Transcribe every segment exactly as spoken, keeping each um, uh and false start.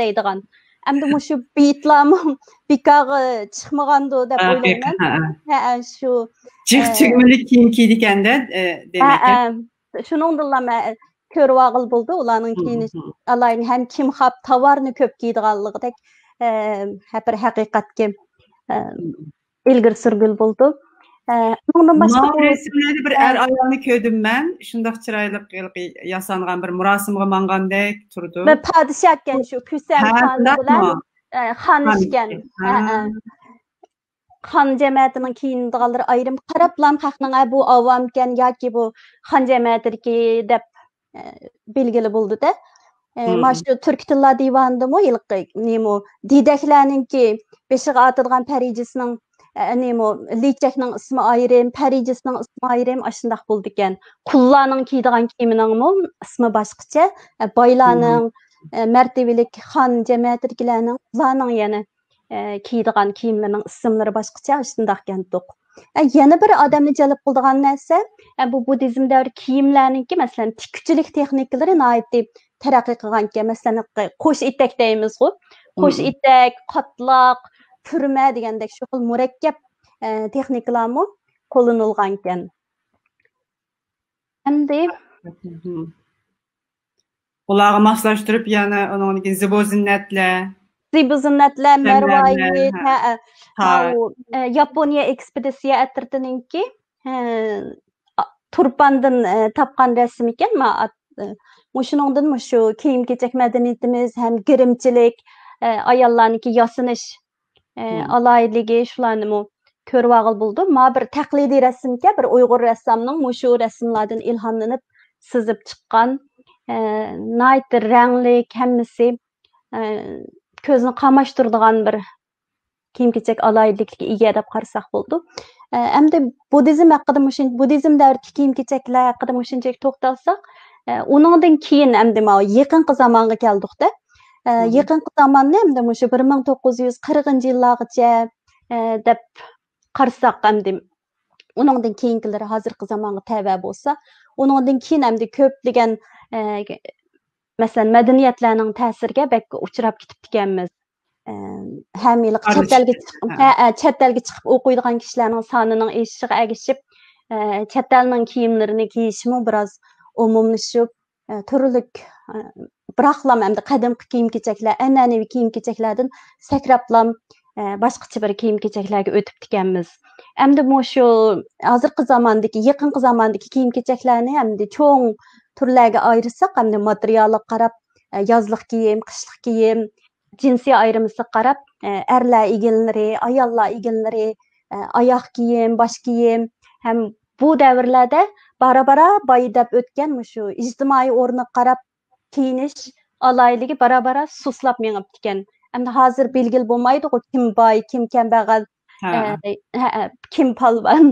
دەيدىغان. ئەمدى مۇشۇ بېيىتلارمۇ بىكارغا چىقمىغاندۇ دەپ ھە، ئويلايمەن. ھە، ھە. ھە، شۇ، جىق ئە، تۈگمىلىك كىيىم كىيىدىكەن-دە، ئە، ھە، دېمەك. ھە. شۇنىڭدىنلا مەن كۆرۈۋالغىلى بولىدۇ، ئۇلارنىڭ ھىم، كىيىنىش ھىم. ئالاھىدە ھەم كىم خاپ تاۋارنى كۆپ كىيىدىغانلىقىدەك، ئە، ھە، بىر ھەقىقەتكە، ئە، ھىم. ئىلگىرى سۈرگىلى بولىدۇ. ئە، ئۇنىڭدىن باشقا ماۋۇ بۇ رەسىملەردە بىر ئە، ئەر ئايالنى كۆردۈم مەن. شۇنداق چىرايلىق ھېلىقى ياسانغان بىر مۇراسىمغا ماڭغاندەك تۇرىدۇ. بىر پادىشاھكەن شۇ، كۈسەن ھە، خان شۇنداقمۇ؟ بىلەن، ئە، خان خان ئىكەن. ئىكەن. ھە، ھە. ھە. خان جەمەتىنىڭ كىيىنىدىغانلىرى ئايرىم قاراپلام خەقنىڭ، ھە، بۇ ئاۋامكەن ياكى بۇ خان جەمەتىدىكى دەپ، ئە، بىلگىلى بولىدۇ-دە. ئە، مم. مانا شۇ تۈركىي تىللار دىۋانىدىمۇ ھېلىقى نېمۇ، دېدەكلەرنىڭكى بېشىغا ئاتىدىغان پەرىجىسىنىڭ، ئە، نېمۇ، لىچەكنىڭ ئىسمى ئايرىم، پەرىجىسىنىڭ ئىسمى ئايرىم، ئاشۇنداق بولىدىكەن. قۇللارنىڭ كىيىدىغان كىيىمىنىڭمۇ ئىسمى باشقىچە، ئە، بايلارنىڭ، مم. ئە، مەرتىۋىلىك خان جەمەتىدىكىلەرنىڭ، ئۇلارنىڭ يەنە ئە، كىيىدىغان كىيىملىرىنىڭ ئىسىملىرى باشقىچە، شۇنداق ئىكەن. ئە، يەنە بىر ئادەمنى جەلپ قىلىدىغان نەرسە، ئە، بۇ بۇددىزم دەۋرى كىيىملەرنىڭكى، مەسىلەن، تىككۈچىلىك تېخنىكىلىرى ناھايىتى تەرەققىي قىلغانىكەن. مەسىلەن، قوش ئېتەك دەيمىزغۇ. قوش مم. ئېتەك، قاتلاق، پۈرمە دېگەندەك شۇ خىل مۇرەككەپ، ئە، تېخنىكىلارمۇ قوللىنىلغانىكەن. ئەمدى مم. ئۇلارغا ماسلاشتۇرۇپ، يەنە ئۇنىڭدىن كېيىن زىبۇ زىننەتلەر. زىبۇ زىننەتلەر، مەرۋايىت، ھە، ھە، ھە. ماۋۇ، ئە، ياپونىيە ئېكسپېدىتسىيە ئەترىتىنىڭكى، ئە، ئا-، تۇرپاندىن، ئە، تاپقان رەسىمىكەن، ما-، ئات-، ئە، مۇشۇنىڭدىن مۇشۇ كىيىم-كېچەك مەدەنىيىتىمىز ھەم گىرىمچىلىك، ئە، ئاياللارنىڭكى ياسىنىش، ئە، مم. ئالاھىدىلىكى شۇلارنىمۇ كۆرۈۋالغىلى بولىدۇ. ما بىر تەقلىدىي رەسىمكەن، بىر ئۇيغۇر رەسسامنىڭ مۇشۇ رەسىملاردىن ئىلھاملىنىپ سىزىپ چىققان، ئە، ناھايىتى رەڭلىك، ھەممىسى، ئە، كۆزنى قاماشتۇرىدىغان بىر كىيىم-كېچەك ئالاھىدىلىكىگە ئىگە دەپ قارىساق بولىدۇ. ئە، ئەمدى بۇددىزم ھەققىدە مۇشۇن-، بۇددىزم دەۋرىدىكى كىيىم-كېچەكلەر ھەققىدە مۇشۇنچىلىك توختالساق، ئە، ئۇنىڭدىن كېيىن ئەمدى ماۋۇ يېقىنقى زامانغا كەلدۇق-دە. ئە، مم. يېقىنقى زاماننى ئەمدى مۇشۇ بىر مىڭ توققۇز يۈز قىرىقىنچى يىللارغىچە، ئە، دەپ قارىساق، ئەمدى ئۇنىڭدىن كېيىنكىلىرى ھازىرقى زامانغا تەۋە بولسا، ئۇنىڭدىن كېيىن ئەمدى كۆپلىگەن، ئە، مەسىلەن، مەدەنىيەتلەرنىڭ تەسىرىگە بەك ئۇچراپ كېتىپتىكەنمىز. ئە، ھەم ھېلىقى چەت ئەلگە چىقىپ، ھە. ھە، ھە، چەت ئەلگە چىقىپ ئوقۇيدىغان كىشىلەرنىڭ سانىنىڭ ئېشىشىغا ئەگىشىپ، ئە، چەت ئەلنىڭ كىيىملىرىنى كىيىشىمۇ بىراز ئومۇملىشىپ، ئە، تۈرلۈك، ئە، بىراقلام ئەمدى قەدىمكى كىيىم-كېچەكلەر، ئەنئەنىۋى كىيىم-كېچەكلەردىن سەكرەپلام، ئە، باشقىچە بىر كىيىم-كېچەكلەرگە ئۆتۈپتىكەنمىز. ئەمدى مۇشۇ ھازىرقى زاماندىكى، يېقىنقى زاماندىكى كىيىم-كېچەكلەرنى ئەمدى چوڭ تۈرلەرگە ئايرىساق، ئەمدى ماتېرىيالىغا قاراپ، ئە، يازلىق كىيىم، قىشلىق كىيىم، جىنسىي ئايرىمىسىغا قاراپ، ئە، ئەرلەر ئىگىلىرى، ئاياللار ئىگىلىرى، ئە، ئاياغ كىيىم، باش كىيىم ھەم بۇ دەۋرلەردە بارا-بارا بايىدەپ ئۆتكەن مۇشۇ ئىجتىمائىي ئورنىغا قاراپ كىيىنىش ئالاھىدىلىكى بارا-بارا سۇسلاپ مېڭىپتىكەن. ئەمدى ھازىر بىلگىلى بولمايدىغۇ، كىم باي، كىم كەمبەغەل. ھە. ئە، ھە، كىم پالۋان.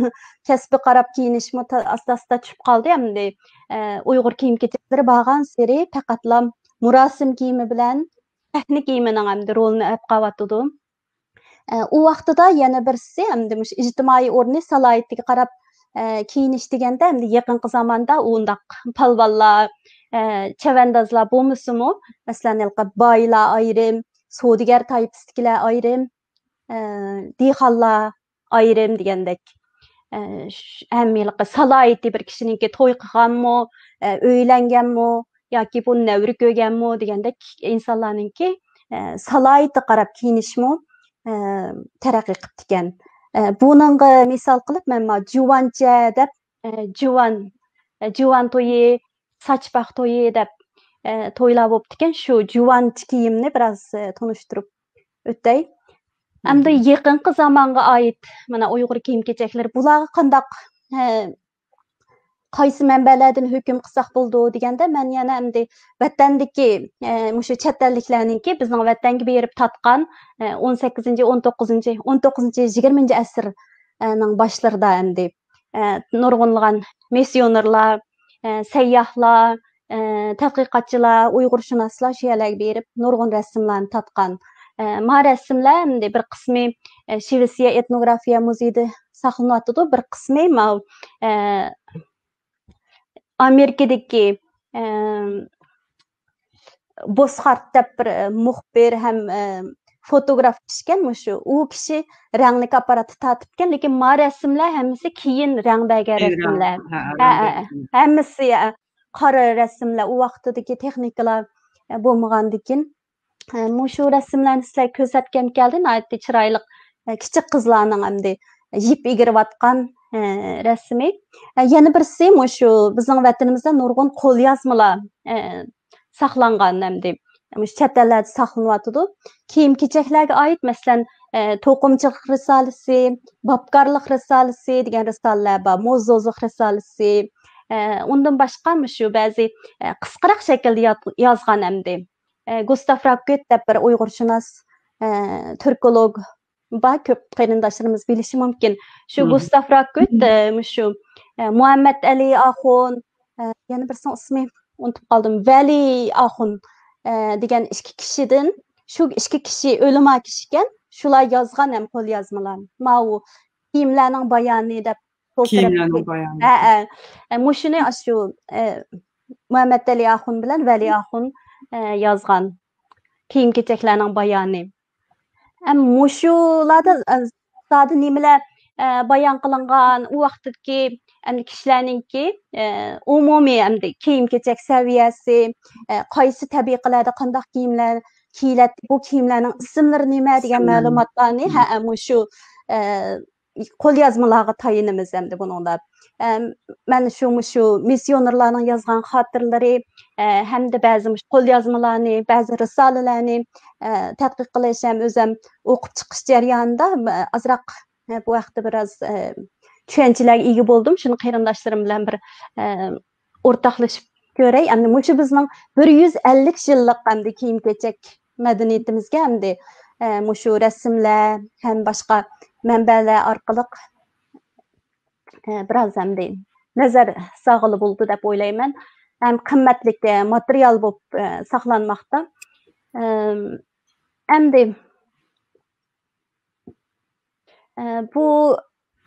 كەسپىگە قاراپ كىيىنىشمۇ تا-، ئاستا-ئاستا چۈشۈپ قالدى ئەمدى. ئە، ئۇيغۇر كىيىم-كېچەكلىرى بارغانسېرى پەقەتلا مۇراسىم كىيىمى بىلەن سەھنە كىيىمىنىڭ ئەمدى رولىنى ئېلىپ قالىۋاتىدۇ. ئە، ئۇ ۋاقتىدا يەنە بىرسى، ئەمدى مۇشۇ ئىجتىمائىي ئورنى، سالاھىيىتىگە قاراپ، ئە، كىيىنىش دېگەندە، ئەمدى يېقىنقى زاماندا ئۇنداق پالۋانلار، ئە، چەۋەندازلار بولمىسىمۇ، مەسىلەن، ھېلىقى بايلار ئايرىم، سودىگەر تايپىسىدىكىلەر ئايرىم، ئە، دېھقانلار ئايرىم دېگەندەك، ئە، ش-، ھەم ھېلىقى سالاھىيىتى بىر كىشىنىڭكى توي قىلغانمۇ، ئە، ئۆيلەنگەنمۇ ياكى بۇ نەۋرە كۆرگەنمۇ دېگەندەك ئىنسانلارنىڭكى، ئە، سالاھىيىتىگە قاراپ كىيىنىشمۇ، ئە، تەرەققىي قىپتىكەن. ئە، بۇنىڭغا مىسال قىلىپ مەن ما جۇۋانچە دەپ، ئە، جۇۋان، ئە، جۇۋان تويى، ساچپاق تويى دەپ، ئە، تويلار بوپتىكەن. شۇ جۇۋانچە كىيىمنى بىراز، ئە، تونۇشتۇرۇپ ئۆتەي. ئەمدى مم. يېقىنقى زامانغا ئائىت مانا ئۇيغۇر كىيىم-كېچەكلىرى، بۇلارغا قانداق، ئە، قايسى مەنبەلەردىن ھۆكۈم قىلساق بولىدۇ دېگەندە، مەن يەنە ئەمدى ۋەتەندىكى، ئە، مۇشۇ چەت ئەللىكلەرنىڭكى بىزنىڭ ۋەتەنگە بېرىپ تارتقان، ئە، ئون سەككىزىنچى، ئون توققۇزىنچى، ئون توققۇزىنچى، يىگىرمىنچى ئەسىر، ئە، نىڭ باشلىرىدا ئەمدى، ئە، نۇرغۇنلىغان مىسسىيونېرلار، ئە، سەيياھلار، ئە، تەتقىقاتچىلار، ئۇيغۇرشۇناسلار شۇ يەرلەرگە بېرىپ نۇرغۇن رەسىملەرنى تارتقان. ئە، ما رەسىملەر ئەمدى بىر قىسمى، ئە، شىۋېتسىيە ئېتنوگرافىيە مۇزېيىدا ساقلىنىۋاتىدۇ، بىر قىسمى ماۋۇ، ئە، ئامېرىكىدىكى، ئە، بوسخارت دەپ بىر، ئە، مۇخبىر ھەم، ئە، فوتوگراف كىشىكەن مۇشۇ. ئۇ كىشى رەڭلىك ئاپپاراتتا تارتىپتىكەن، لېكىن ما رەسىملەر ھەممىسى كېيىن رەڭ بەرگەن كېيىن رەڭ، رەسىملەر. ھە، ھە، رەڭ ھە، بەرگەن. ھەممىسى، ئە، قارا رەسىملەر. ئۇ ۋاقتىدىكى تېخنىكىلار، ئە، بولمىغاندىكىن. ئە، مۇشۇ رەسىملەرنى سىلەر كۆرسەتكەن كەلدى، ناھايىتى چىرايلىق، ئە، كىچىك قىزلارنىڭ ئەمدى يىپ ئېگىرىۋاتقان، ئە، رەسىمى. ئە، يەنە بىرسى مۇشۇ بىزنىڭ ۋەتىنىمىزدە نۇرغۇن قوليازمىلار، ئە، ساقلانغان ئەمدى. مۇشۇ چەت ئەللەردە ساقلىنىۋاتىدۇ. كىيىم-كېچەكلەرگە ئائىت، مەسىلەن، ئە، توقۇمىچىلىق رىسالىسى، باپكارلىق رىسالىسى دېگەن رىسالىلەر بار، موزدوزلۇق رىسالىسى، ئە، ئۇندىن باشقا مۇشۇ بەزى، ئە، قىسقىراق شەكىلدە يات-، يازغان ئەمدى. ئە، گۇستاف راككۈت دەپ بىر ئۇيغۇرشۇناس، ئە، تۈركولوگ بار، كۆپ قېرىنداشلىرىمىز بىلىشى مۇمكىن. شۇ مم. گۇستاف راككۈت، ئە، مۇشۇ، ئە، مۇھەممەد ئەلى ئاخۇن، ئە، يەنە بىرسىنىڭ ئىسمى ئۇنتۇپ قالدىم. ۋەلى ئاخۇن، ئە، دېگەن ئىككى كىشىدىن، شۇ ئىككى كىشى ئۆلىما كىشىكەن، شۇلار يازغان ھەم قوليازمىلار. ماۋۇ كىيىملەرنىڭ بايانى دەپ سول كىيىملەرنىڭ تەرەپتىكى، بايانى. ھە، ھە. ئە، مۇشۇنى ئاشۇ، ئە، مۇھەممەد ئەلى ئاخۇن بىلەن ۋەلى ئاخۇن، ئە، يازغان. كىيىم-كېچەكلەرنىڭ بايانى. ئەم، مۇشۇلاردا، ئە، زادى نېمىلەر، ئە، بايان قىلىنغان، ئۇ ۋاقىتتىكى، ئەمدى كىشىلەرنىڭكى، ئە، ئومۇمىي ئەمدى كىيىم-كېچەك سەۋىيەسى، ئە، قايسى تەبىقىلەردە قانداق كىيىملەر كىيىلەتتى، بۇ كىيىملەرنىڭ ئىسىملىرى نېمە دېگەن ئىسىملىرى. مەلۇماتلارنى، مم. ھە، مۇشۇ، ئە، قوليازمىلارغا تايىنىمىز ئەمدى بۇنىڭدا. ئەم، مەن شۇ، مۇشۇ مىسسىيونېرلارنىڭ يازغان خاتىرىلىرى، ئە، ھەمدە بەزى مۇشۇ قوليازمىلارنى، بەزى رىسالىلەرنى، ئە، تەتقىق قىلىش ھەم ئۆزۈم ئوقۇپ چىقىش جەريانىدا، ئە، ئازراق، ئە، بۇ ھەقتە بىراز، ئە، چۈشەنچىلەرگە ئىگە بولدۇم. شۇنى قېرىنداشلىرىم بىلەن بىر، ئە، ئورتاقلىشىپ كۆرەي. ئەمدى مۇشۇ بىزنىڭ بىر يۈز ئەللىك يىللىق ئەمدى كىيىم-كېچەك مەدەنىيىتىمىزگە ئەمدى، ئە، مۇشۇ رەسىملەر ھەم باشقا مەنبەلەر ئارقىلىق، ئە، بىراز ئەمدى نەزەر سالغىلى بولىدۇ دەپ ئويلايمەن. ھەم قىممەتلىك، ئە، ماتېرىيال بولۇپ، ئە، ساقلانماقتا. ئەم، ئەمدى، ئە، بۇ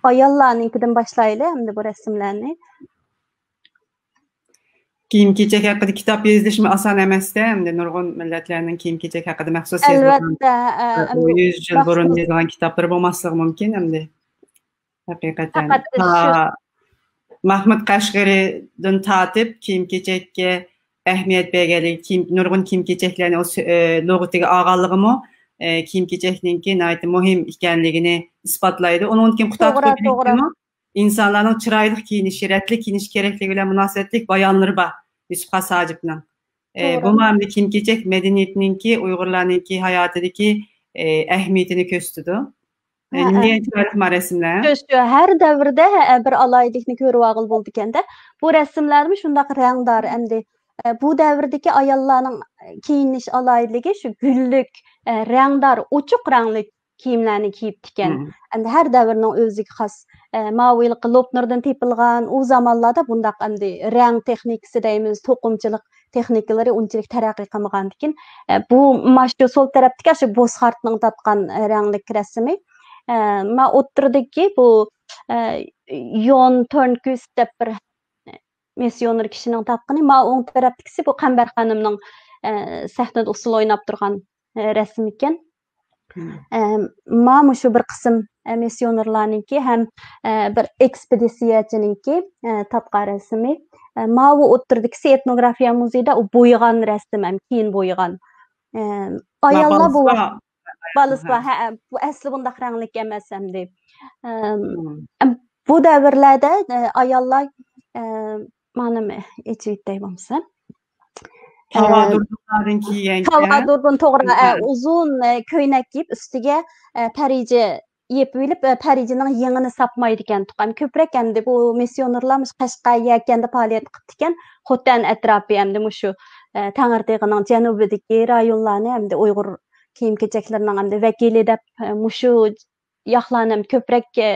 ئاياللارنىڭكىدىن باشلايلى ئەمدى بۇ رەسىملەرنى. كىيىم-كېچەك ھەققىدە كىتاب يېزىلىشمۇ ئاسان ئەمەستە، ئەمدى نۇرغۇن مىللەتلەرنىڭ كىيىم-كېچەك ھەققىدە مەخسۇس يېزىلغان، ئەلۋەتتە، ئە، ئە، ئە، ئەمدى يۈز يىل بۇرۇن مەخسۇس يېزىلغان كىتابلىرى بولماسلىقى مۇمكىن ئەمدى. ھەقىقەتەن. پەقەت ھا، شۇ مەھمۇد قەشقىرىدىن تارتىپ كىيىم-كېچەككە ئەھمىيەت بەرگەنلىكى، كىيىم، نۇرغۇن كىيىم-كېچەكلەرنى ئۇ سۆ-، ئە، لۇغىتىگە ئالغانلىقىمۇ، ئە، كىيىم-كېچەكنىڭكى ناھايىتى مۇھىم ئىكەنلىكىنى ئىسپاتلايدۇ. ئۇنىڭدىن كېيىن قۇتادغۇ توغرا، توغرا. كۆينەكتىمۇ ئىنسانلارنىڭ چىرايلىق كىيىنىشى، رەتلىك كىيىنىش كېرەكلىكى بىلەن مۇناسىۋەتلىك بايانلىرى بار يۈسۈپ خاس ھاجىپنىڭ. ئە، توغرا. بۇمۇ ئەمدى كىيىم-كېچەك مەدەنىيىتىنىڭكى، ئۇيغۇرلارنىڭكى ھاياتىدىكى، ئە، ئەھمىيىتىنى كۆرسىتىدۇ. ئە، ھە، نېمە ھە. دېگەن چىرايلىق ما رەسىملەر؟ شۇ، شۇ. ھەر دەۋردە، ھە، بىر ئالاھىدىلىكنى كۆرۈۋالغىلى بولىدىكەن-دە. بۇ رەسىملەرمۇ شۇنداق رەڭدار ئەمدى. ئە، بۇ دەۋردىكى ئاياللارنىڭ، ئە، كىيىنىش ئالاھىدىلىكى شۇ گۈللۈك، ئە، رەڭدار، ئوچۇق رەڭلىك كىيىملەرنى كىيىپتىكەن. مم. ئەمدى ھەر دەۋرنىڭ ئۆزىگە خاس، ئە، ماۋۇ ھېلىقى لوپنۇردىن تېپىلغان، ئۇ زامانلاردا بۇنداق ئەمدى رەڭ تېخنىكىسى دەيمىز، توقۇمىچىلىق تېخنىكىلىرى ئۇنچىلىك تەرەققىي قىلمىغاندىكىن، ئە، بۇ مانا شۇ سول تەرەپتىكى شۇ بوسخارتنىڭ تارتقان، ئە، رەڭلىك رەسىمى. ئە، مانا ئوتتۇرىدىكى بۇ، ئە، يون تورنكۋىست دەپ بىر مىسسىيونېر كىشىنىڭ تارتقىنى، مانا ئوڭ تەرەپتىكىسى بۇ قەمبەر خانىمنىڭ، ئە، سەھنىدە ئۇسسۇل ئويناپ تۇرغان، ئە، رەسىمى ئىكەن. مم. ئە، مانا مۇشۇ بىر قىسىم، ئە، مىسسىيونېرلارنىڭكى ھەم، ئە، بىر ئېكسپېدىتسىيەچىنىڭكى، ئە، تارتقان رەسىمى. ئە، ماۋۇ ئوتتۇرىدىكىسى ئېتنوگرافىيە مۇزېيىدا ئۇ بويىغان رەسىم ھەم كېيىن بويىغان. ئە، ئاياللار بۇ بالىسى بار، ھە، بۇ ئەسلى بۇنداق رەڭلىك ئەمەس ئەمدى. ئە، مم. ئە، بۇ دەۋرلەردە، ئە، ئاياللار، ئە، مانا ئېچىۋېتەي بولمىسا. تاۋادۇردىن كىيگەن. تاۋادۇردىن، توغرا، ئە، ھە. ئۇزۇن، ئە، كۆينەك كىيىپ، ئۈستىگە، ئە، پەرىجە يېپىۋېلىپ، ئە، پەرىجىنىڭ يېڭىنى ساپمايدىكەن تۇقان. كۆپرەك ئەمدى بۇ مىسسىيونېرلار مۇشۇ قەشقەر، يەكەندە پائالىيەت قىپتىكەن. خوتەن ئەتراپى ئەمدى مۇشۇ، ئە، تەڭرىتېغىنىڭ جەنۇبىدىكى رايونلارنى ئەمدى ئۇيغۇر كىيىم-كېچەكلىرىنىڭ ئەمدى ۋەكىلى دەپ، ئە، مۇشۇ ياقلارنى ئەمدى كۆپرەك، ئە،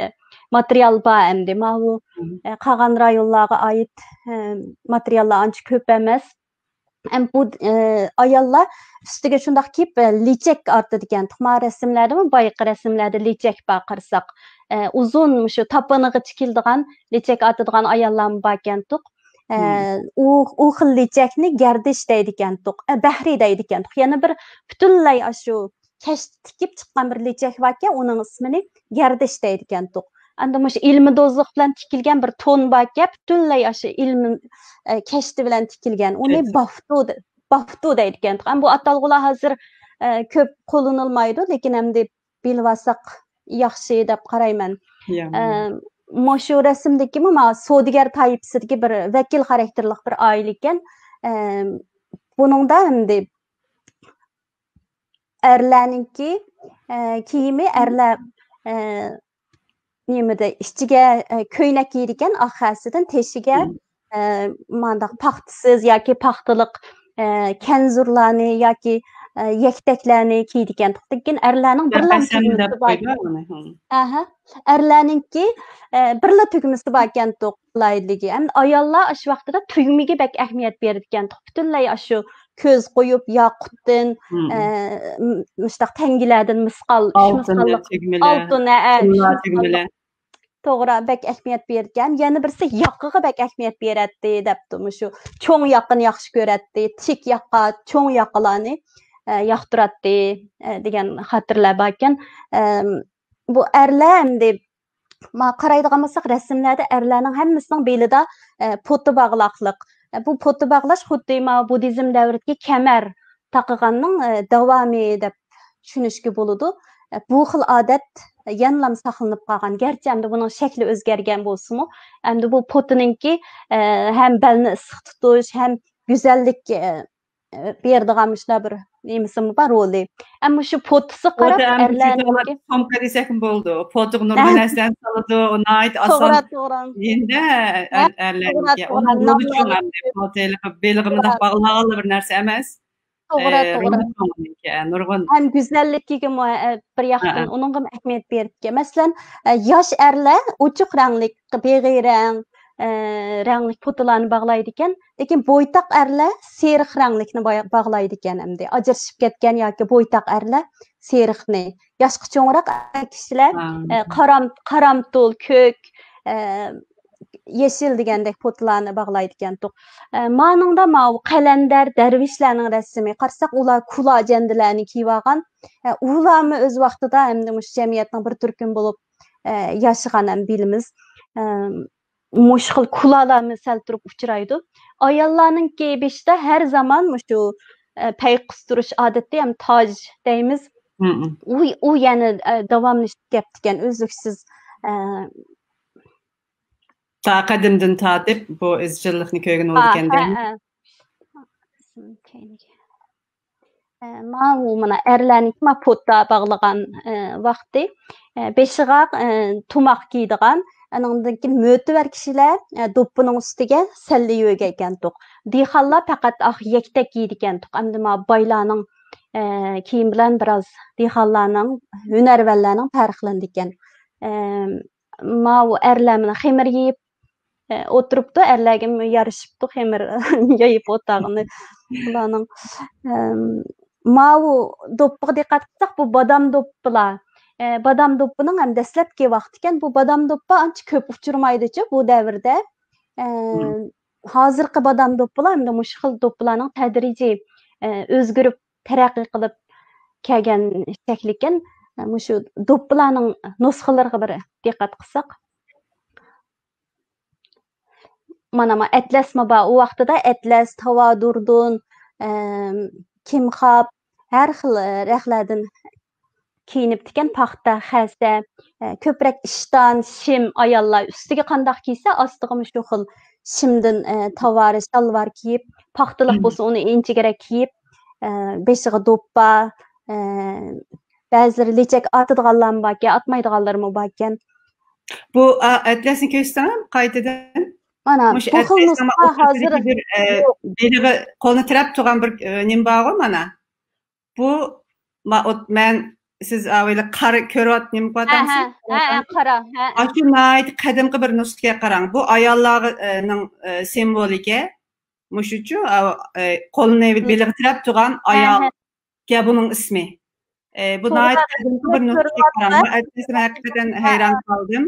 ماتېرىيال بار ئەمدى. ماۋۇ، مم. ئە، قالغان رايونلارغا ئائىت، ئە، ماتېرىياللار ئانچە كۆپ ئەمەس. ئەم، بۇ، ئە، ئاياللار ئۈستىگە شۇنداق كىيىپ، ئە، لېچەك ئارتىدىكەن. تۇخما رەسىملەردىمۇ، بايىقى رەسىملەردە لېچەك بار قارىساق. ئە، ئۇزۇن مۇشۇ تاپىنىغىچە كېلىدىغان لېچەك ئارتىدىغان ئاياللارمۇ باركەنتۇق. ئە، ئۇ، ئۇ خىل لېچەكنى گەردىش دەيدىكەنتۇق، ئە، بەھرى دەيدىكەنتۇق. يەنە بىر پۈتۈنلەي ئاشۇ كەشتە تىكىپ چىققان بىر لېچەك باركەن، ئۇنىڭ ئىسمىنى گەردىش دەيدىكەنتۇق. ئەمدى مۇشۇ ئىلمىدوزلۇق بىلەن تىكىلگەن بىر تون باركەن، پۈتۈنلەي ئاشۇ ئىلمىي، ئە، كەشتە بىلەن تىكىلگەن. ئۇنى كەشتە. بافتۇ دە-، بافتۇ دەيدىكەنتۇق. ئەمما بۇ ئاتالغۇلار ھازىر، ئە، كۆپ قوللىنىلمايدۇ، لېكىن ئەمدى بىلىۋالساق ياخشى دەپ قارايمەن. يا. ئە، مۇشۇ رەسىمدىكىمۇ مانا سودىگەر تايپىسىدىكى بىر ۋەكىل خاراكتېرلىق بىر ئائىلە ئىكەن. ئە، بۇنىڭدا ئەمدى ئەرلەرنىڭكى، ئە، كىيىمى، ئەرلەر، ئە، نېمىدە، ئىچىگە، ئە، كۆينەك كىيىدىكەن، ئاق خەسىدىن، تېشىگە، مم. ئە، مانداق پاختىسىز ياكى پاختىلىق، ئە، كەنزۇرلارنى ياكى، ئە، يەكتەكلەرنى كىيىدىكەن. لېكىن ئەرلەرنىڭ بىرلا قەسەم تۈگمىسى دەپ بار. قويدى ئۇنى. ھە. ئەھە. ئەرلەرنىڭكى، ئە، بىرلا تۈگمىسى باركەنتۇق. قولايلىقى. ئەمدى ئاياللار ئاشۇ ۋاقتىدا تۈگمىگە بەك ئەھمىيەت بېرىدىكەنتۇق. پۈتۈنلەي ئاشۇ كۆز قويۇپ، ياقۇتتىن، مم. ئە، م-، مۇشۇنداق تەڭگىلەردىن مىسقال، ئۈچ ئالتۇن مىسقاللىق تۈگمىلەر، ئالتۇن، ھە، ئۈچ تىللا مىسقاللىق تۈگمىلەر. توغرا، بەك ئەھمىيەت بېرىدىكەن. يەنە بىرسى ياقىغا بەك ئەھمىيەت بېرەتتى دەپتۇ. مۇشۇ چوڭ ياقىنى ياخشى كۆرەتتى. تىك ياقا، چوڭ ياقىلارنى، ئە، ياقتۇراتتى، ئە، دېگەن خاتىرىلەر باركەن. ئەم، بۇ ئەرلەر ئەمدى ما قارايدىغان بولساق، رەسىملەردە ئەرلەرنىڭ ھەممىسىنىڭ بېلىدا، ئە، پوتا باغلاقلىق. ئە، بۇ پوتا باغلاش خۇددى ما بۇددىزم دەۋرىدىكى كەمەر تاقىغاننىڭ، ئە، داۋامى دەپ چۈشىنىشكە بولىدۇ. ئە، بۇ خىل ئادەت يەنىلا ساقلىنىپ قالغان. گەرچە ئەمدى بۇنىڭ شەكلى ئۆزگەرگەن بولسىمۇ، ئەمدى بۇ پوتىنىڭكى، ئە، ھەم بەلنى ئىسسىق تۇتۇش، ھەم گۈزەللىك، ئە، بېرىدىغان مۇشۇنداق بىر نېمىسىمۇ بار، رولى. ئەمما شۇ پوتىسى قاراپ، پوتا ئەمدى ئەرلەرنىڭكى سومكا دېسەكمۇ بولىدۇ. پوتىغا نۇرغۇن نەرسىلەرنى سالىدۇ، ئۇ ناھايىتى ئاسان. توغرا، توغرا. ئەمدى ھە، ئەر-، توغرا، ئەرلەرنىڭكى. توغرا. ئۇنىڭ رولى چوڭ ئەمدى. پوتا بېلىغا مۇنداق باغلىغانلا بىر نەرسە ئەمەس. توغرا، ئە، توغرا. رولى چوڭ ئۇنىڭكى، ئە، نۇرغۇن. ھەم گۈزەللىكىگىمۇ، ئە، بىر ياقتىن ھە، ھە. ئۇنىڭغىمۇ ئەھمىيەت بېرىپكەن. مەسىلەن، ئە، ياش ئەرلەر ئوچۇق رەڭلىك، بېغىي رەڭ، ئە، رەڭلىك پوتىلارنى باغلايدىكەن. لېكىن بويتاق ئەرلەر سېرىق رەڭلىكنى باي-، باغلايدىكەن ئەمدى. ئاجرىشىپ كەتكەن ياكى بويتاق ئەرلەر سېرىقنى. ياشقا چوڭراق ئەر كىشىلەر، ھە. ئە، قارام-، قارامتۇل، كۆك، ئە، يېشىل دېگەندەك پوتىلارنى باغلايدىكەنتۇق. ئە، مانىڭدا ماۋۇ قەلەندەر، دەرۋىشلەرنىڭ رەسىمى. قارىساق، ئۇلار كۇلا جەندىلەرنى كىيىۋالغان. ئە، ئۇلارمۇ ئۆز ۋاقتىدا ئەمدى مۇشۇ جەمئىيەتنىڭ بىر تۈركۈمى بولۇپ، ئە، ياشىغان ھەم بىلىمىز. ئە، مۇشۇ خىل كۇلالارمۇ سەل تۇرۇپ ئۇچرايدۇ. ئاياللارنىڭكى بېشىدا ھەر زامان مۇشۇ، ئە، پەي قىستۇرۇش ئادىتى ھەم تاج دەيمىز. مم. ئۇ، ئۇ يەنە، ئە، داۋاملىشىپ كەپتىكەن، ئۈزلۈكسىز، ئە، تا قەدىمدىن تارتىپ بۇ ئىزچىللىقنى كۆرگىلى ھە، بولىدىكەن ھە، دەيمەن. ھە. ئە، ماۋۇ مانا ئەرلەرنىڭكى ما پوتا باغلىغان، ئە، ۋاقتى. ئە، بېشىغا، ئە، تۇماق كىيىدىغان، ئانىڭدىن كېيىن مۆتىۋەر كىشىلەر، ئە، دوپپىنىڭ ئۈستىگە سەللە يۆگەيدىكەنتۇق. دېھقانلار پەقەت ئاق يەكتەك كىيىدىكەنتۇق. ئەمدى ما بايلارنىڭ، ئە، كىيىمى بىلەن بىراز دېھقانلارنىڭ، ھۈنەرۋەنلەرنىڭ پەرقلىنىدىكەن. ئە، ماۋۇ ئەرلەر مانا خېمىر يېيىپ، ئە، ئولتۇرۇپتۇ، ئەرلەرگىمۇ يارىشىپتۇ خېمىر يېيىپ ئولتۇرغىنى بۇلارنىڭ. ئەم، ماۋۇ دوپپىغا دىققەت قىلساق، بۇ بادام دوپپىلار. ئە، بادام دوپپىنىڭ ھەم دەسلەپكى ۋاقتىكەن، بۇ بادام دوپپا ئانچە كۆپ ئۇچرىمايدۇچۇ بۇ دەۋردە. ئە، مم. ھازىرقى بادام دوپپىلار ھەمدە مۇشۇ خىل دوپپىلارنىڭ تەدرىجىي، ئە، ئۆزگىرىپ، تەرەققىي قىلىپ كەلگەن شەكلىكەن. مۇشۇ دوپپىلارنىڭ نۇسخىلىرىغا بىر دىققەت قىلساق. مانا، ما ئەتلەسمۇ بار. ئۇ ۋاقتىدا ئەتلەس، تاۋادۇردۇن، ئەم، كىمخاب، ھەر خىل، ئە، رەخلەردىن كىيىنىپتىكەن. پاختا، خەسە، ئە، كۆپرەك ئىشتان، شىم، ئاياللار ئۈستىگە قانداق كىيسە، ئاستىغىمۇ شۇ خىل شىمدىن، ئە، تاۋارى، شالۋار كىيىپ، پاختىلىق مم. بولسا ئۇنى ئىنچىكىرەك كىيىپ، ئە، بېشىغا دوپپا، ئە، بەزىلىرى لېچەك ئاتىدىغانلارمۇ باركەن، ئاتمايدىغانلىرىمۇ باركەن. بۇ، ئا، ئەتلەسنى كۆرسىتەڭ قايتىدىن. مانا، مۇشۇ بۇ خىل ئەتلەس نۇسخا ھازىر بىر، ئە، يوق. بېلىغا قولنى تىرەپ تۇرغان بىر، ئە، نېمە بارغۇ مانا. بۇ ما-، ئوت-، مەن، سىز ئاۋايلا قارا كۆرۈۋات-، نېمە ھە، ھە، قىلىۋاتامسىز؟ ھە، ھە، قارا، ھە، ھە. ئاشۇ ناھايىتى قەدىمكى بىر نۇسخىغا قاراڭ. بۇ ئاياللارنىڭ، ئە، سىمۋولىكى. مۇشۇچۇ، ئا-، ئە، قولىنى ھىم. بېلىغا تىرەپ تۇرغان ھە، ئايال. ھە. گە بۇنىڭ ئىسمى. ئە، بۇ توغرا. ناھايىتى قەدىمكى بىر نۇسخىغا قاراڭ. بۇ ئەتلەسنى ھەقىقەتەن ھە. ھەيران قالدىم.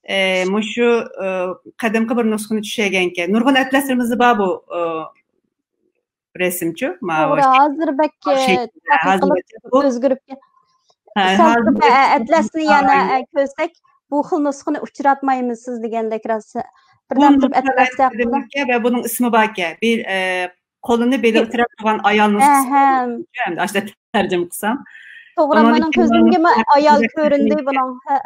ئە، مۇشۇ، ئە، قەدىمكى بىر نۇسخىنى چۈشۈرگەنكەن. نۇرغۇن ئەتلەسلىرىمىزدە بار بۇ، ئە، رەسىمچۇ، ماۋۇ توغرا، ھازىر بەككى شەكىلدە، ھازىر تەتقىق قىلىپ بۇ ئۆزگىرىپ كەت-، ھە، سەل ھازىر تۇرۇپ، ئە، ئەتلەسنى يەنە، ئە، كۆرسەك، بۇ خىل نۇسخىنى ئۇچراتمايمىز سىز دېگەندەك راست. بۇ بىردەم تۇرۇپ نۇسخىلار ئەتلەس ھەققىدە. قەدىمكى ۋە بۇنىڭ ئىسمى باركەن. بىر، ئە، قولىنى بېلىغا تىرەپ تۇرغان ئايال نۇسخىسى. ھە. ئەمدى ئاشۇنداق تەرجىمە قىلسام. توغرا، ئۇنىڭدىن مېنىڭ كېيىن كۆزۈمگىمۇ مانا ئايال بۇ كۆرۈندى نۇسخىنى بۇنىڭ. ھە.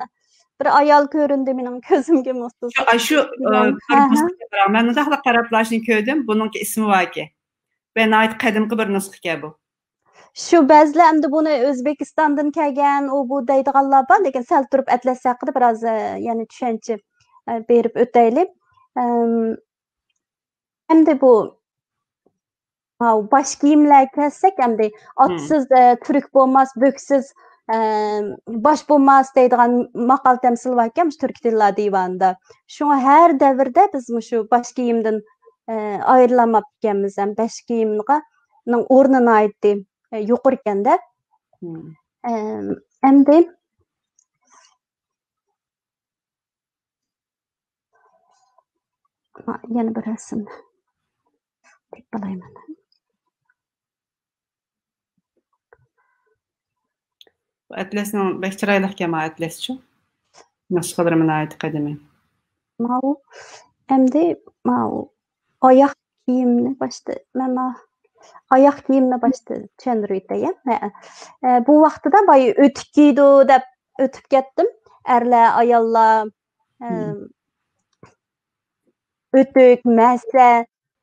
بىر ئايال كۆرۈندى مېنىڭ كۆزۈمگىمۇ. شۇ، ئا، شۇ، ئە، دېگەن. بىر ھە، ھە. نۇسخا بار. مەن مۇنداقلا قاراپلا شۇنى كۆردۈم. بۇنىڭكى ئىسمى باركەن. ۋە ناھايىتى قەدىمكى بىر نۇسخىكەن بۇ. شۇ بەزىلەر ئەمدى بۇنى ئۆزبېكىستاندىن كەلگەن، ئۇ بۇ دەيدىغانلار بار، لېكىن سەل تۇرۇپ ئەتلەس ھەققىدە بىراز، ئە، يەنە چۈشەنچە، ئە، بېرىپ ئۆتەيلى. ئەم، ئەمدى بۇ، ھاۋ، باش كىيىملەرگە كەلسەك، ئەمدى ئاتسىز، ئە، تۈرك بولماس، بۆكسىز، ئە، باش بولماس دەيدىغان ماقال تەمسىل باركەن، مۇشۇ تۈركىي تىللار دىۋانىدا. شۇڭا ھەر دەۋردە بىز مۇشۇ باش كىيىمدىن، ئە، ئايرىلالماپتىكەنمىز ھەم باش كىيىمغا، نىڭ ئورنى ناھايىتى، ئە، يۇقىرىكەن-دە. ئەم، ئەمدى يەنە بىر رەسىم تېپىپ ئالايمەن. بۇ ئەتلەسنىڭ بەك چىرايلىقكەن، ماۋۇ ئەتلەسچۇ. نۇسخىلىرىمۇ ناھايىتى قەدىمىي. ماۋۇ، ئەمدى ماۋۇ ئاياق كىيىمنى باشتا، مانا ئاياق كىيىمنى باشتا چۈشەندۈرۈۋېتەي، ھە. ئە، بۇ ۋاقتىدا بايا ئۆتۈك كىيىدۇ دەپ ئۆتۈپ كەتتىم. ئەرلەر، ئاياللار، ئە، ئۆتۈك، مەسە،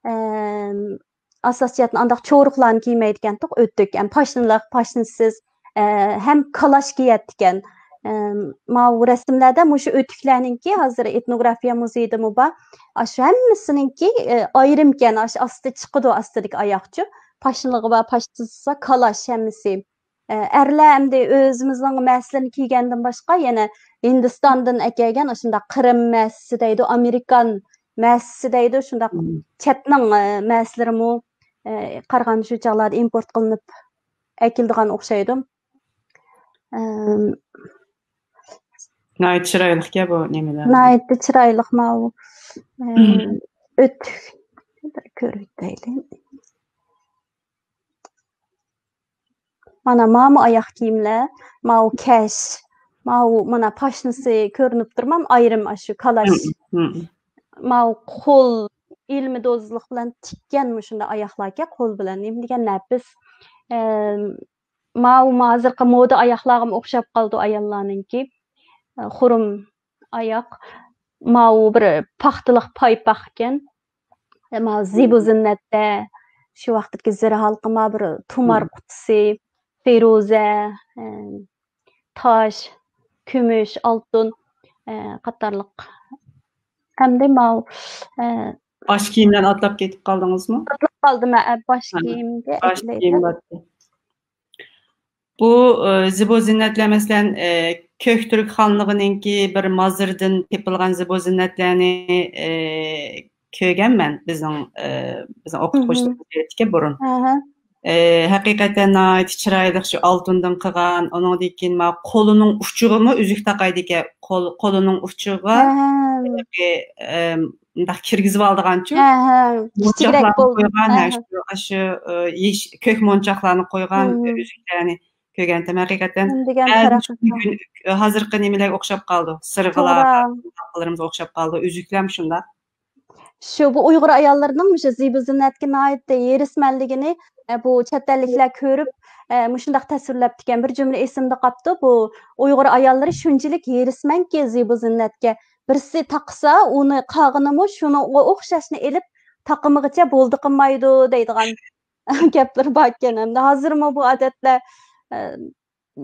ئەم، ئاساسىي جەھەتتىن ئانداق چورۇقلارنى كىيمەيدىكەنتۇق، ئۆتۈك، ئەم، پاشنىلىق، پاشنىسىز، ئە، ھەم كالاش كىيەتتىكەن. ئەم، ماۋۇ رەسىملەردە مۇشۇ ئۆتۈكلەرنىڭكى ھازىر ئېتنوگرافىيە مۇزېيىدىمۇ بار. ئاشۇ ھەممىسىنىڭكى، ئە، ئايرىمكەن، ئاشۇ ئاستى چىقىدۇ، ئاستىدىكى ئاياقچۇ. پاشنىلىقى بار، پاشنىسى، كالاش ھەممىسى. ئە، ئەرلەر ئەمدى ئۆزىمىزنىڭ مەسىلىرىنى كىيگەندىن باشقا يەنە ھىندىستاندىن ئەكەلگەن ئاشۇنداق قىرىم مەسىسى دەيدۇ، ئامېرىكان مەسىسى دەيدۇ، شۇنداق چەتنىڭ، ئە، مەسىلىرىمۇ، ئە، قارىغاندا شۇ چاغلاردا ئىمپورت قىلىنىپ ئەكېلىدىغان ئوخشايدۇ. ئەم، ناھايىتى چىرايلىقكەن بۇ نېمىلەر. ناھايىتى چىرايلىق ماۋۇ، ئەم، ئۆتۈك. بىر كۆرۈۋېتەيلى. مانا، ماۋۇ ئاياق كىيىملەر، ماۋۇ كەش، ماۋۇ، مانا، پاشنىسى كۆرۈنۈپ تۇرمام، ئايرىم ئاشۇ كالاش. ماۋۇ قول ئىلمىي دوزىلىق بىلەن تىككەن مۇشۇنداق ئاياقلاركەن، قول بىلەن. نېمە دېگەن نەپىس. ئەم، ماۋۇ ھازىرقى مودا ئاياقلارغىمۇ ئوخشاپ قالىدۇ ئاياللارنىڭكى. ئە، خۇرۇم ئاياق. ماۋۇ بىر پاختىلىق پايپاق ئىكەن. ئە، ماۋۇ زىبۇ زىننەتتە شۇ ۋاقىتتىكى زىرە ھالقىما بىر تۇمار قۇتىسى، فىرۇزە، ئە، تاش، كۈمۈش، ئالتۇن، ئە، قاتارلىق. ئەمدى ماۋۇ، ئە، باش كىيىملەرنى ئاتلاپ كېتىپ قالدىڭىزمۇ؟ ئاتلاپ قالدىم، ئە، باش كىيىمگە باش كىيىم باركەن. بۇ، ئە، زىبۇ زىننەتلەر، مەسىلەن، ئە، كۆك تۈرك خانلىقىنىڭكى بىر مازىرىدىن تېپىلغان زىبۇ زىننەتلەرنى، ئە، كۆرگەنمەن بىزنىڭ، ئە، بىزنىڭ ئوقۇتقۇچىلىرىمىز بەرگەنتىكەن بۇرۇن. ئە، ھەقىقەتەن ناھايىتى چىرايلىق، شۇ ئالتۇندىن قىلغان، ئۇنىڭدىن كېيىن مانا قولىنىڭ ئۇچىغىمۇ ئۈزۈك تاقايدىكەن. قول، قولىنىڭ ئۇچىغا، ئە، ئە، مۇنداق كىرگۈزۈپ ئالىدىغانچۇ. مونچاقلارنى قويغان، ھە، شۇ، ئاشۇ، ئە، يېش-، كۆك مونچاقلارنى قويغان ئۈزۈكلەرنى كۆرگەنتىم. ھەقىقەتەن ھازىرقى نېمىلەرگە ئوخشاپ قالىدۇ. سىرغىلار، ماقالىرىمىزغا ئوخشاپ قالىدۇ. ئۈزۈكلەرمۇ شۇنداق. شۇ، بۇ ئۇيغۇر ئاياللىرىنىڭ مۇشۇ زىبۇ زىننەتكە ناھايىتى ھېرىسمەنلىكىنى، ئە، بۇ چەت ئەللىكلەر كۆرۈپ، ئە، مۇشۇنداق تەسۋىرلەپتىكەن. بىر جۈملە ئېسىمدە قاپتۇ، بۇ ئۇيغۇر ئاياللىرى شۇنچىلىك ھېرىسمەنكى زىبۇ زىننەتكە، بىرسى تاقىسا، ئۇنى قالغىنىمۇ شۇنىڭغا ئوخشاشنى ئېلىپ تاقىمىغىچە بولدى قىلمايدۇ دەيدىغان گەپلىرى باركەن. ھەمدە ھازىرمۇ بۇ ئادەتلەر، ئە،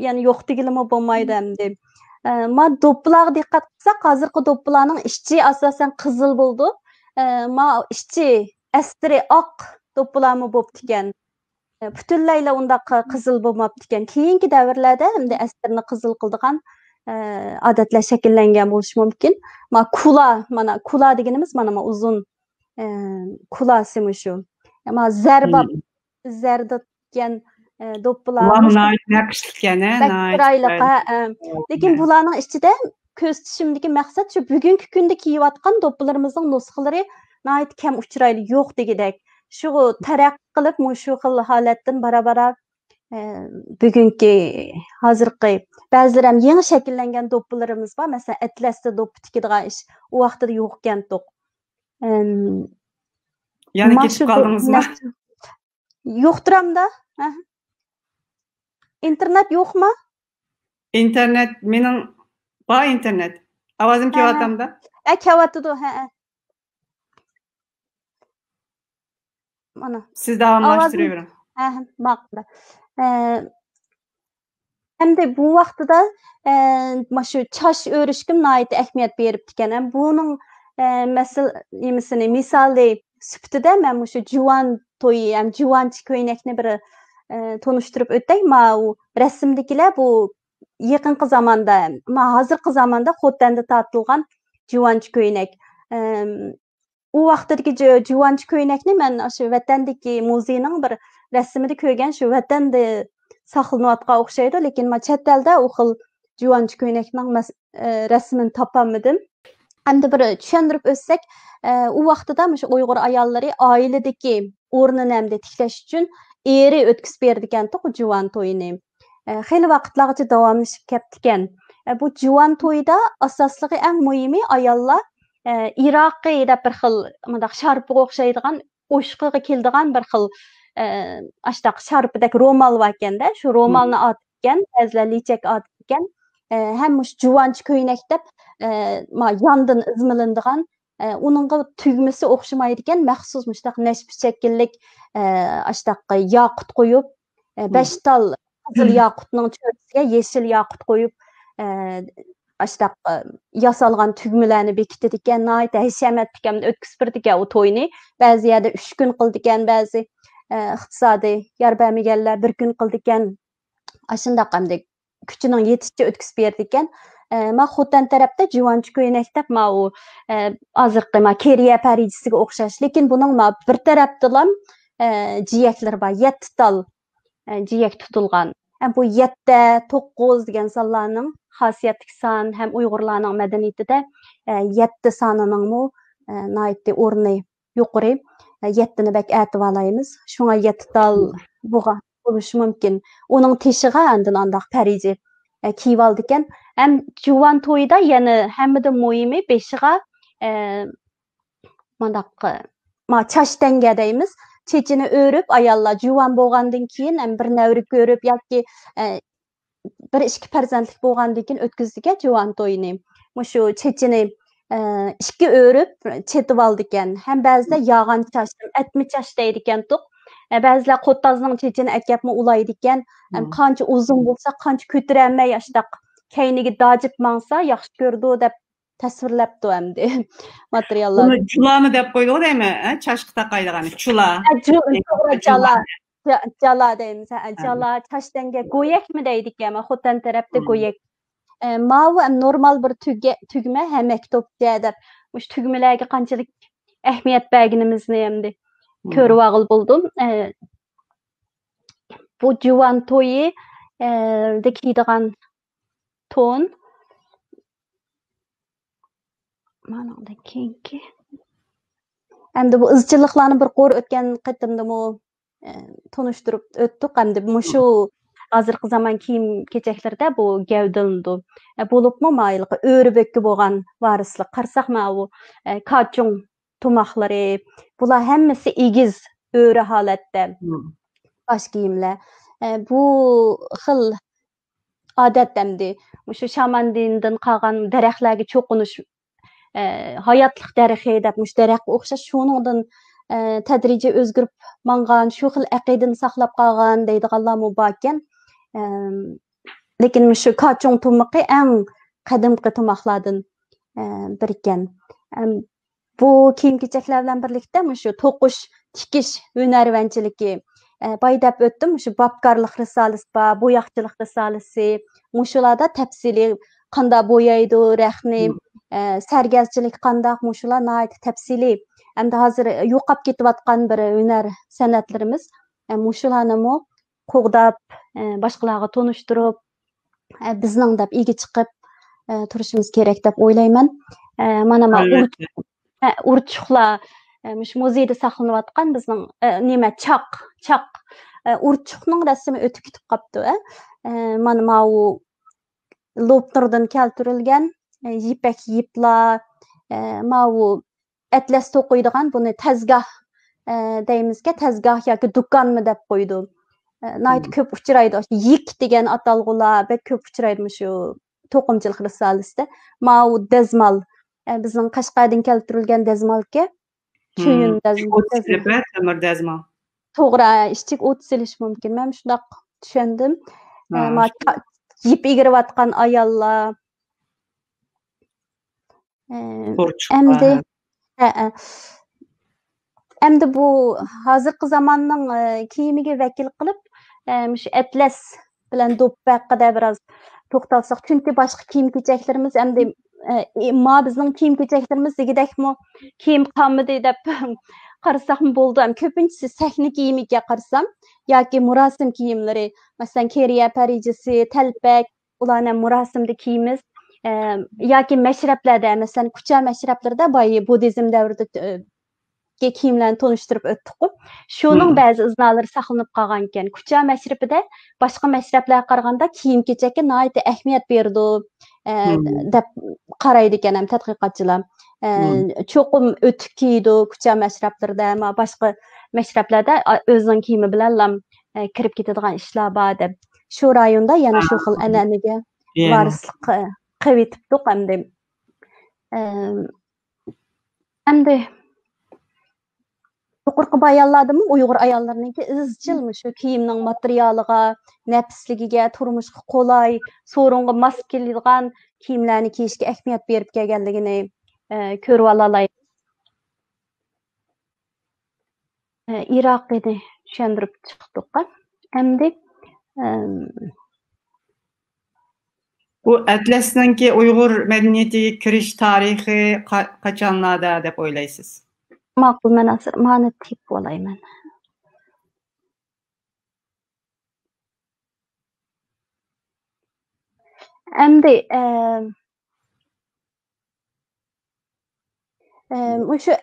يەنى يوق دېگىلىمۇ بولمايدۇ ئەمدى. ئە، ما دوپپىلارغا دىققەت قىلساق، ھازىرقى دوپپىلارنىڭ ئىچى ئاساسەن قىزىل بولىدۇ. ئە، ما ئىچى ئەستىرى ئاق دوپپىلارمۇ بوپتىكەن. ئە، پۈتۈنلەيلا ئۇنداق قىزىل بولماپتىكەن. كېيىنكى دەۋرلەردە ئەمدى ئەستىرىنى قىزىل قىلىدىغان، ئە، ئادەتلەر شەكىللەنگەن بولۇشى مۇمكىن. ما كۇلا، مانا كۇلا دېگىنىمىز مانا ما ئۇزۇن، ئە، كۇلاسى مۇشۇ. ما زەرباب، زەرداب دېگەن، ئە، دوپپىلار. بۇلار ناھايىتى نەقىشلىككەن، ھە، بەك ناھايىتى چىرايلىق، چىرايلىق. ھە، ئە. لېكىن بۇلارنىڭ ئىچىدە كۆرسىتىشىمدىكى مەقسەت شۇ، بۈگۈنكى كۈندە كىيىۋاتقان دوپپىلىرىمىزنىڭ نۇسخىلىرى ناھايىتى كەم ئۇچرايدۇ، يوق دېگۈدەك. شۇ تەرەققىي قىلىپ، مۇشۇ خىل ھالەتتىن بارا-بارا، ئە، بۈگۈنكى، ھازىرقى، بەزىلىرى ھەم يېڭى شەكىللەنگەن دوپپىلىرىمىز بار. مەسىلەن، ئەتلەستە دوپپا تىكىدىغان ئىش ئۇ ۋاقتىدا يوق ئىكەنتۇق. ئەم، يەنە كېتىپ قالدىڭىزمۇ؟ يوقتۇرامدا؟ ئىنتېرنېت يوقما؟ ئىنتېرنېت مېنىڭ بار، ئىنتېرنېت. ئاۋازىم كېلىۋاتامدا؟ ھە، كېلىۋاتىدۇ، ھە. مانا. سىز داۋاملاشتۇرۇۋېرىڭ. ھە، ماقۇل. ئە، ئەمدى بۇ ۋاقتىدا، ئە، مۇشۇ چاچ ئۆرۈشكىمۇ ناھايىتى ئەھمىيەت بېرىپتىكەن. ھەم بۇنىڭ، ئە، مەسىل-، نېمىسىنى، مىسالى سۈپىتىدە مەن مۇشۇ جۇۋان تويى ھەم جۇۋانچە كۆينەكنى بىر، ئە، تونۇشتۇرۇپ ئۆتەي. ماۋۇ رەسىمدىكىلەر بۇ يېقىنقى زاماندا، ما ھازىرقى زاماندا خوتەندە تارتىلغان جۇۋانچە كۆينەك. ئەم، ئۇ ۋاقتىدىكى جۇ-، جۇۋانچە كۆينەكنى مەن ئاشۇ ۋەتەندىكى مۇزېينىڭ بىر رەسىمىدە كۆرگەن، شۇ ۋەتەندە ساقلىنىۋاتقان ئوخشايدۇ، لېكىن ما چەت ئەلدە ئۇ خىل جۇۋانچە كۆينەكنىڭ مەس-، ئە، رەسىمىنى تاپالمىدىم. ئەمدى بىر چۈشەندۈرۈپ ئۆتسەك، ئە، ئۇ ۋاقتىدا مۇشۇ ئۇيغۇر ئاياللىرى ئائىلىدىكى ئورنىنى ئەمدى تىكلەش ئۈچۈن ئېرى ئۆتكۈزۈپ بېرىدىكەنتۇق جۇۋان تويىنى. ئە، خېلى ۋاقىتلارغىچە داۋاملىشىپ كەپتىكەن. ئە، بۇ جۇۋان تويىدا ئاساسلىقى ئەڭ مۇھىمى ئاياللار، ئە، ئىراقىي دەپ بىر خىل مۇنداق شارپىغا ئوخشايدىغان، ئوشۇقىغا كېلىدىغان بىر خىل، ئە، ئاشتاق شارپىدەك رومال باركەن-دە، شۇ رومالنى ئارتىدىكەن، بەزىلەر لېچەك ئارتىدىكەن. ئە، ھەم مۇشۇ جۇۋانچە كۆينەك دەپ، ئە، ما ياندىن ئىزمىلىنىدىغان، ئە، ئۇنىڭغا تۈگمىسى ئوخشىمايدىكەن، مەخسۇس مۇشۇنداق نەشپۈت شەكىللىك، ئە، ئاشتاق ياقۇت قويۇپ، ئە، بەش تال قىزىل ياقۇتنىڭ چۆرىسىگە يېشىل ياقۇت قويۇپ، ئە، ئاشتاق، ئە، ياسالغان تۈگمىلەرنى بېكىتىدىكەن، ناھايىتى ھەشەمەتلىك ھەم ئۆتكۈزۈپ بېرىدىكەن ئۇ توينى. بەزى يەردە ئۈچ كۈن قىلىدىكەن، بەزى، ئە، ئىقتىسادىي يار بەرمىگەنلەر بىر كۈن قىلىدىكەن. ئاشۇنداق ئەمدى كۈچىنىڭ يېتىشىچە ئۆتكۈزۈپ بېرىدىكەن. ئە، ما خوتەن تەرەپتە جۇۋانچە كۆينەك دەپ ماۋۇ، ئە، ھازىرقى ما كېرىيە پەرىجىسىگە ئوخشاش. لېكىن بۇنىڭ ما بىر تەرەپتىلام، ئە، جىيەكلىرى بار. يەتتە تال، ئە، جىيەك تۇتۇلغان. ھەم بۇ يەتتە، توققۇز دېگەن سانلارنىڭ خاسىيەتلىك سان ھەم ئۇيغۇرلارنىڭ مەدەنىيىتىدە، ئە، يەتتە سانىنىڭمۇ، ئە، ناھايىتى ئورنى يۇقىرى، ئە، يەتتىنى بەك ئەتىۋالايمىز. شۇڭا يەتتە تال بولغان بولۇشى مۇمكىن. ئۇنىڭ تېشىغا ئاندىن ئانداق پەرىجى، ئە، كىيىۋالىدىكەن. ھەم جۇۋان تويىدا يەنە ھەممىدىن مۇھىمى بېشىغا، ئە، مانداق، ما چاچ تەڭگە دەيمىز. چېچىنى ئۆرۈپ، ئاياللار جۇۋان بولغاندىن كېيىن، ھەم بىر نەۋرە كۆرۈپ ياكى، ئە، بىر ئىككى پەرزەنتلىك بولغاندىن كېيىن ئۆتكۈزىدىكەن جۇۋان تويىنى. مۇشۇ چېچىنى، ئە، ئىككى ئۆرۈپ چېتىۋالىدىكەن. ھەم بەزىلەر ياغان چاچ، ئەتمە چاچ دەيدىكەنتۇق. ئە، بەزىلەر قوتازنىڭ چېچىنى ئەكەپمۇ ئۇلايدىكەن. ھەم قانچە ئۇزۇن بولسا، قانچە كۆتۈرەلمەي ئاشتاق كەينىگە داجىپ ماڭسا ياخشى كۆرىدۇ دەپ تەسۋىرلەپتۇ ئەمدى ماتېرىياللار. بۇنى جۇلامۇ دەپ قويدۇغۇ دەيمەن، ھە؟ چاچقا تاقايدىغان چۇلا. ھە، جۇ-، توغرا، جۇلا. جالا. جا-، جالا دەيمىز، ھە، ھە. جالا، چاچ تەڭگە، گويەكمۇ دەيدىكەن، ما خوتەن تەرەپتە گويەك. ئە، ماۋۇ ئەم نورمال بىر تۈگە-، تۈگمە، ھە، مەكتۇپچە دەپ، مۇشۇ تۈگمىلەرگە قانچىلىك ئەھمىيەت بەرگىنىمىزنى ئەمدى كۆرۈۋالغىلى بولدۇم. ئە، بۇ جۇۋان تويى، ئە، دە كىيىدىغان تون. مانىڭدىن كېيىنكى. ئەمدى بۇ ئىزچىللىقلارنى بىر قۇر ئۆتكەن قېتىمدىمۇ، ئە، تونۇشتۇرۇپ ئۆتتۇق. ئەمدى مۇشۇ ھازىرقى زامان كىيىم-كېچەكلىرىدە بۇ گەۋدىلىنىدۇ. ئە، بولۇپمۇ مايىلقى ئۆرە بۆككە بولغان ۋارىسلىق. قارىساق، ماۋۇ، ئە، كاچۇڭ تۇماقلىرى، بۇلار ھەممىسى ئېگىز ئۆرە ھالەتتە باش كىيىملەر. ئە، بۇ خىل ئادەت ئەمدى مۇشۇ شامان دىنىدىن قالغان دەرەخلەرگە چوقۇنۇش، ئە، ھاياتلىق دەرىخى دەپ مۇشۇ دەرەخكە ئوخشاش، شۇنىڭدىن، ئە، تەدرىجىي ئۆزگىرىپ ماڭغان، شۇ خىل ئەقىدىنى ساقلاپ قالغان دەيدىغانلارمۇ باركەن. ئەم، لېكىن مۇشۇ كاچۇڭ تۇمىقى ئەڭ قەدىمكى تۇماقلاردىن، ئە، بىرىكەن. ئەم، بۇ كىيىم-كېچەكلەر بىلەن بىرلىكتە مۇشۇ توقۇش، تىكىش ھۈنەرۋەنچىلىكى، ئە، بايا دەپ ئۆتتۈم، مۇشۇ باپكارلىق رىسالىسى بار، بوياقچىلىق رىسالىسى، مۇشۇلاردا تەپسىلىي قانداق بويايدۇ رەختنى، ئە، سەرگەزچىلىك قانداق، مۇشۇلار ناھايىتى تەپسىلىي. ئەمدى ھازىر يوقاپ كېتىۋاتقان بىر ھۈنەر سەنئەتلىرىمىز، ئە، مۇشۇلارنىمۇ قوغداپ، ئە، باشقىلارغا تونۇشتۇرۇپ، ئە، بىزنىڭ دەپ ئىگە چىقىپ، ئە، تۇرۇشىمىز كېرەك دەپ ئويلايمەن. ئە، مانا ما ئۇر-، ئەلۋەتتە. ئە، ئۇرچۇقلار، ئە، مۇشۇ مۇزېيدا ساقلىنىۋاتقان بىزنىڭ، ئە، نېمە، چاق، چاق، ئە، ئۇرچۇقنىڭ رەسىمى ئۆتۈپ كېتىپ قاپتۇ، ئە. ئە، مانا ماۋۇ لوپنۇردىن كەلتۈرۈلگەن، ئە، يىپەك يىپلار، ئە، ماۋۇ ئەتلەس توقۇيدىغان بۇنى تەزگاھ، ئە، دەيمىزكە، تەزگاھ ياكى دۇكانمۇ دەپ قويىدۇ. ئە، ناھايىتى مم. كۆپ ئۇچرايدۇ. يىك دېگەن ئاتالغۇلار بەك كۆپ ئۇچرايدۇ مۇشۇ توقۇمىچىلىق رىسالىسىدە. ماۋۇ دەزمال. ئە، بىزنىڭ قەشقەردىن كەلتۈرۈلگەن دەزمالكەن. چۆيۈن مم. دەزم-، ئوت دەزمال. سېلىپ، ھە، تۆمۈر دەزمال. توغرا، ئىچىگە ئوت سېلىش مۇمكىن. مەن شۇنداق چۈشەندىم. ئە، ھا. ما تا-، يىپ ئېگىرىۋاتقان ئاياللار. ئە، قورچۇقلار، ئەمدى، ھە. ھەئە. ئەمدى بۇ ھازىرقى زاماننىڭ، ئە، كىيىمىگە ۋەكىل قىلىپ، ئە، مۇشۇ ئەتلەس بىلەن دوپپا ھەققىدە بىراز توختالساق. چۈنكى باشقا كىيىم-كېچەكلىرىمىز ئەمدى، ئە، ما بىزنىڭ كىيىم-كېچەكلىرىمىز دېگۈدەكمۇ كىيىم قالمىدى دەپ قارىساقمۇ بولىدۇ. ئەم، كۆپىنچىسى سەھنە كىيىمىگە قارىسام ياكى مۇراسىم كىيىملىرى، مەسىلەن، كېرىيە پەرىجىسى، تەلپەك، ئۇلارنى مۇراسىمدا كىيىمىز. ئە، ياكى مەشرەپلەردە، مەسىلەن، كۇچا مەشرەپلىرىدە بايى بۇددىزم دەۋرىدە، ئە، كى-، كىيىملەرنى تونۇشتۇرۇپ ئۆتتۇققۇ. شۇنىڭ مم. بەزى ئىزنالىرى ساقلىنىپ قالغانىكەن. كۇچا مەشرىپىدە باشقا مەشرەپلەرگە قارىغاندا كىيىم-كېچەككە ناھايىتى ئەھمىيەت بېرىدۇ، ئە، مم. دەپ قارايدىكەن ھەم تەتقىقاتچىلار. ئە، مم. چوقۇم ئۆتۈك كىيىدۇ كۇچا مەشرەپلىرىدە، ئەمما باشقا مەشرەپلەردە، ئا، ئۆزىنىڭ كىيىمى بىلەنلا، ئە، كىرىپ كېتىدىغان ئىشلار بار دەپ. شۇ رايوندا يەنە شۇ خىل ئەنئەنىگە يەنە. ۋارىسلىق، ئە، قىلىۋېتىپتۇق ئەمدى. ئە، ئەمدى يۇقىرىقى بايانلاردىمۇ ئۇيغۇر ئاياللىرىنىڭكى ئىزچىل مۇشۇ كىيىمنىڭ ماتېرىيالىغا، نەپىسلىكىگە، تۇرمۇشقا قولاي، سورۇنغا ماس كېلىدىغان كىيىملەرنى كىيىشكە ئەھمىيەت بېرىپ كەلگەنلىكىنى، ئە، كۆرۈۋالالايمىز. ئە، ئىراقىنى چۈشەندۈرۈپ چىقتۇق. ئەمدى، ئەم، بۇ ئەتلەسنىڭكى ئۇيغۇر مەدەنىيىتىگە كىرىش تارىخى قا-، قاچانلاردا دەپ ئويلايسىز؟ ماقۇل، مەن ھازىر مانا تېپىپ ئالايمەن. ئەمدى، ئەم، ئەم، مۇشۇ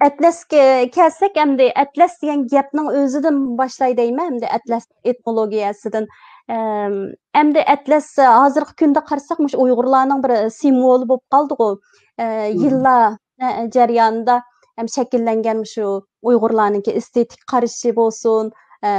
ئەتلەسكە كەلسەك، ئەمدى ئەتلەس دېگەن گەپنىڭ ئۆزىدىن باشلاي دەيمەن. ئەمدى ئەتلەس ئېتنولوگىيەسىدىن. ئەم، ئەمدى ئەتلەس ھازىرقى كۈندە قارىساق، مۇشۇ ئۇيغۇرلارنىڭ بىر سىمۋولى بولۇپ قالدىغۇ. ئە، مم. يىللار، ئە، جەريانىدا ھەم شەكىللەنگەن مۇشۇ ئۇيغۇرلارنىڭكى ئېستېتىك قارىشى بولسۇن، ئە،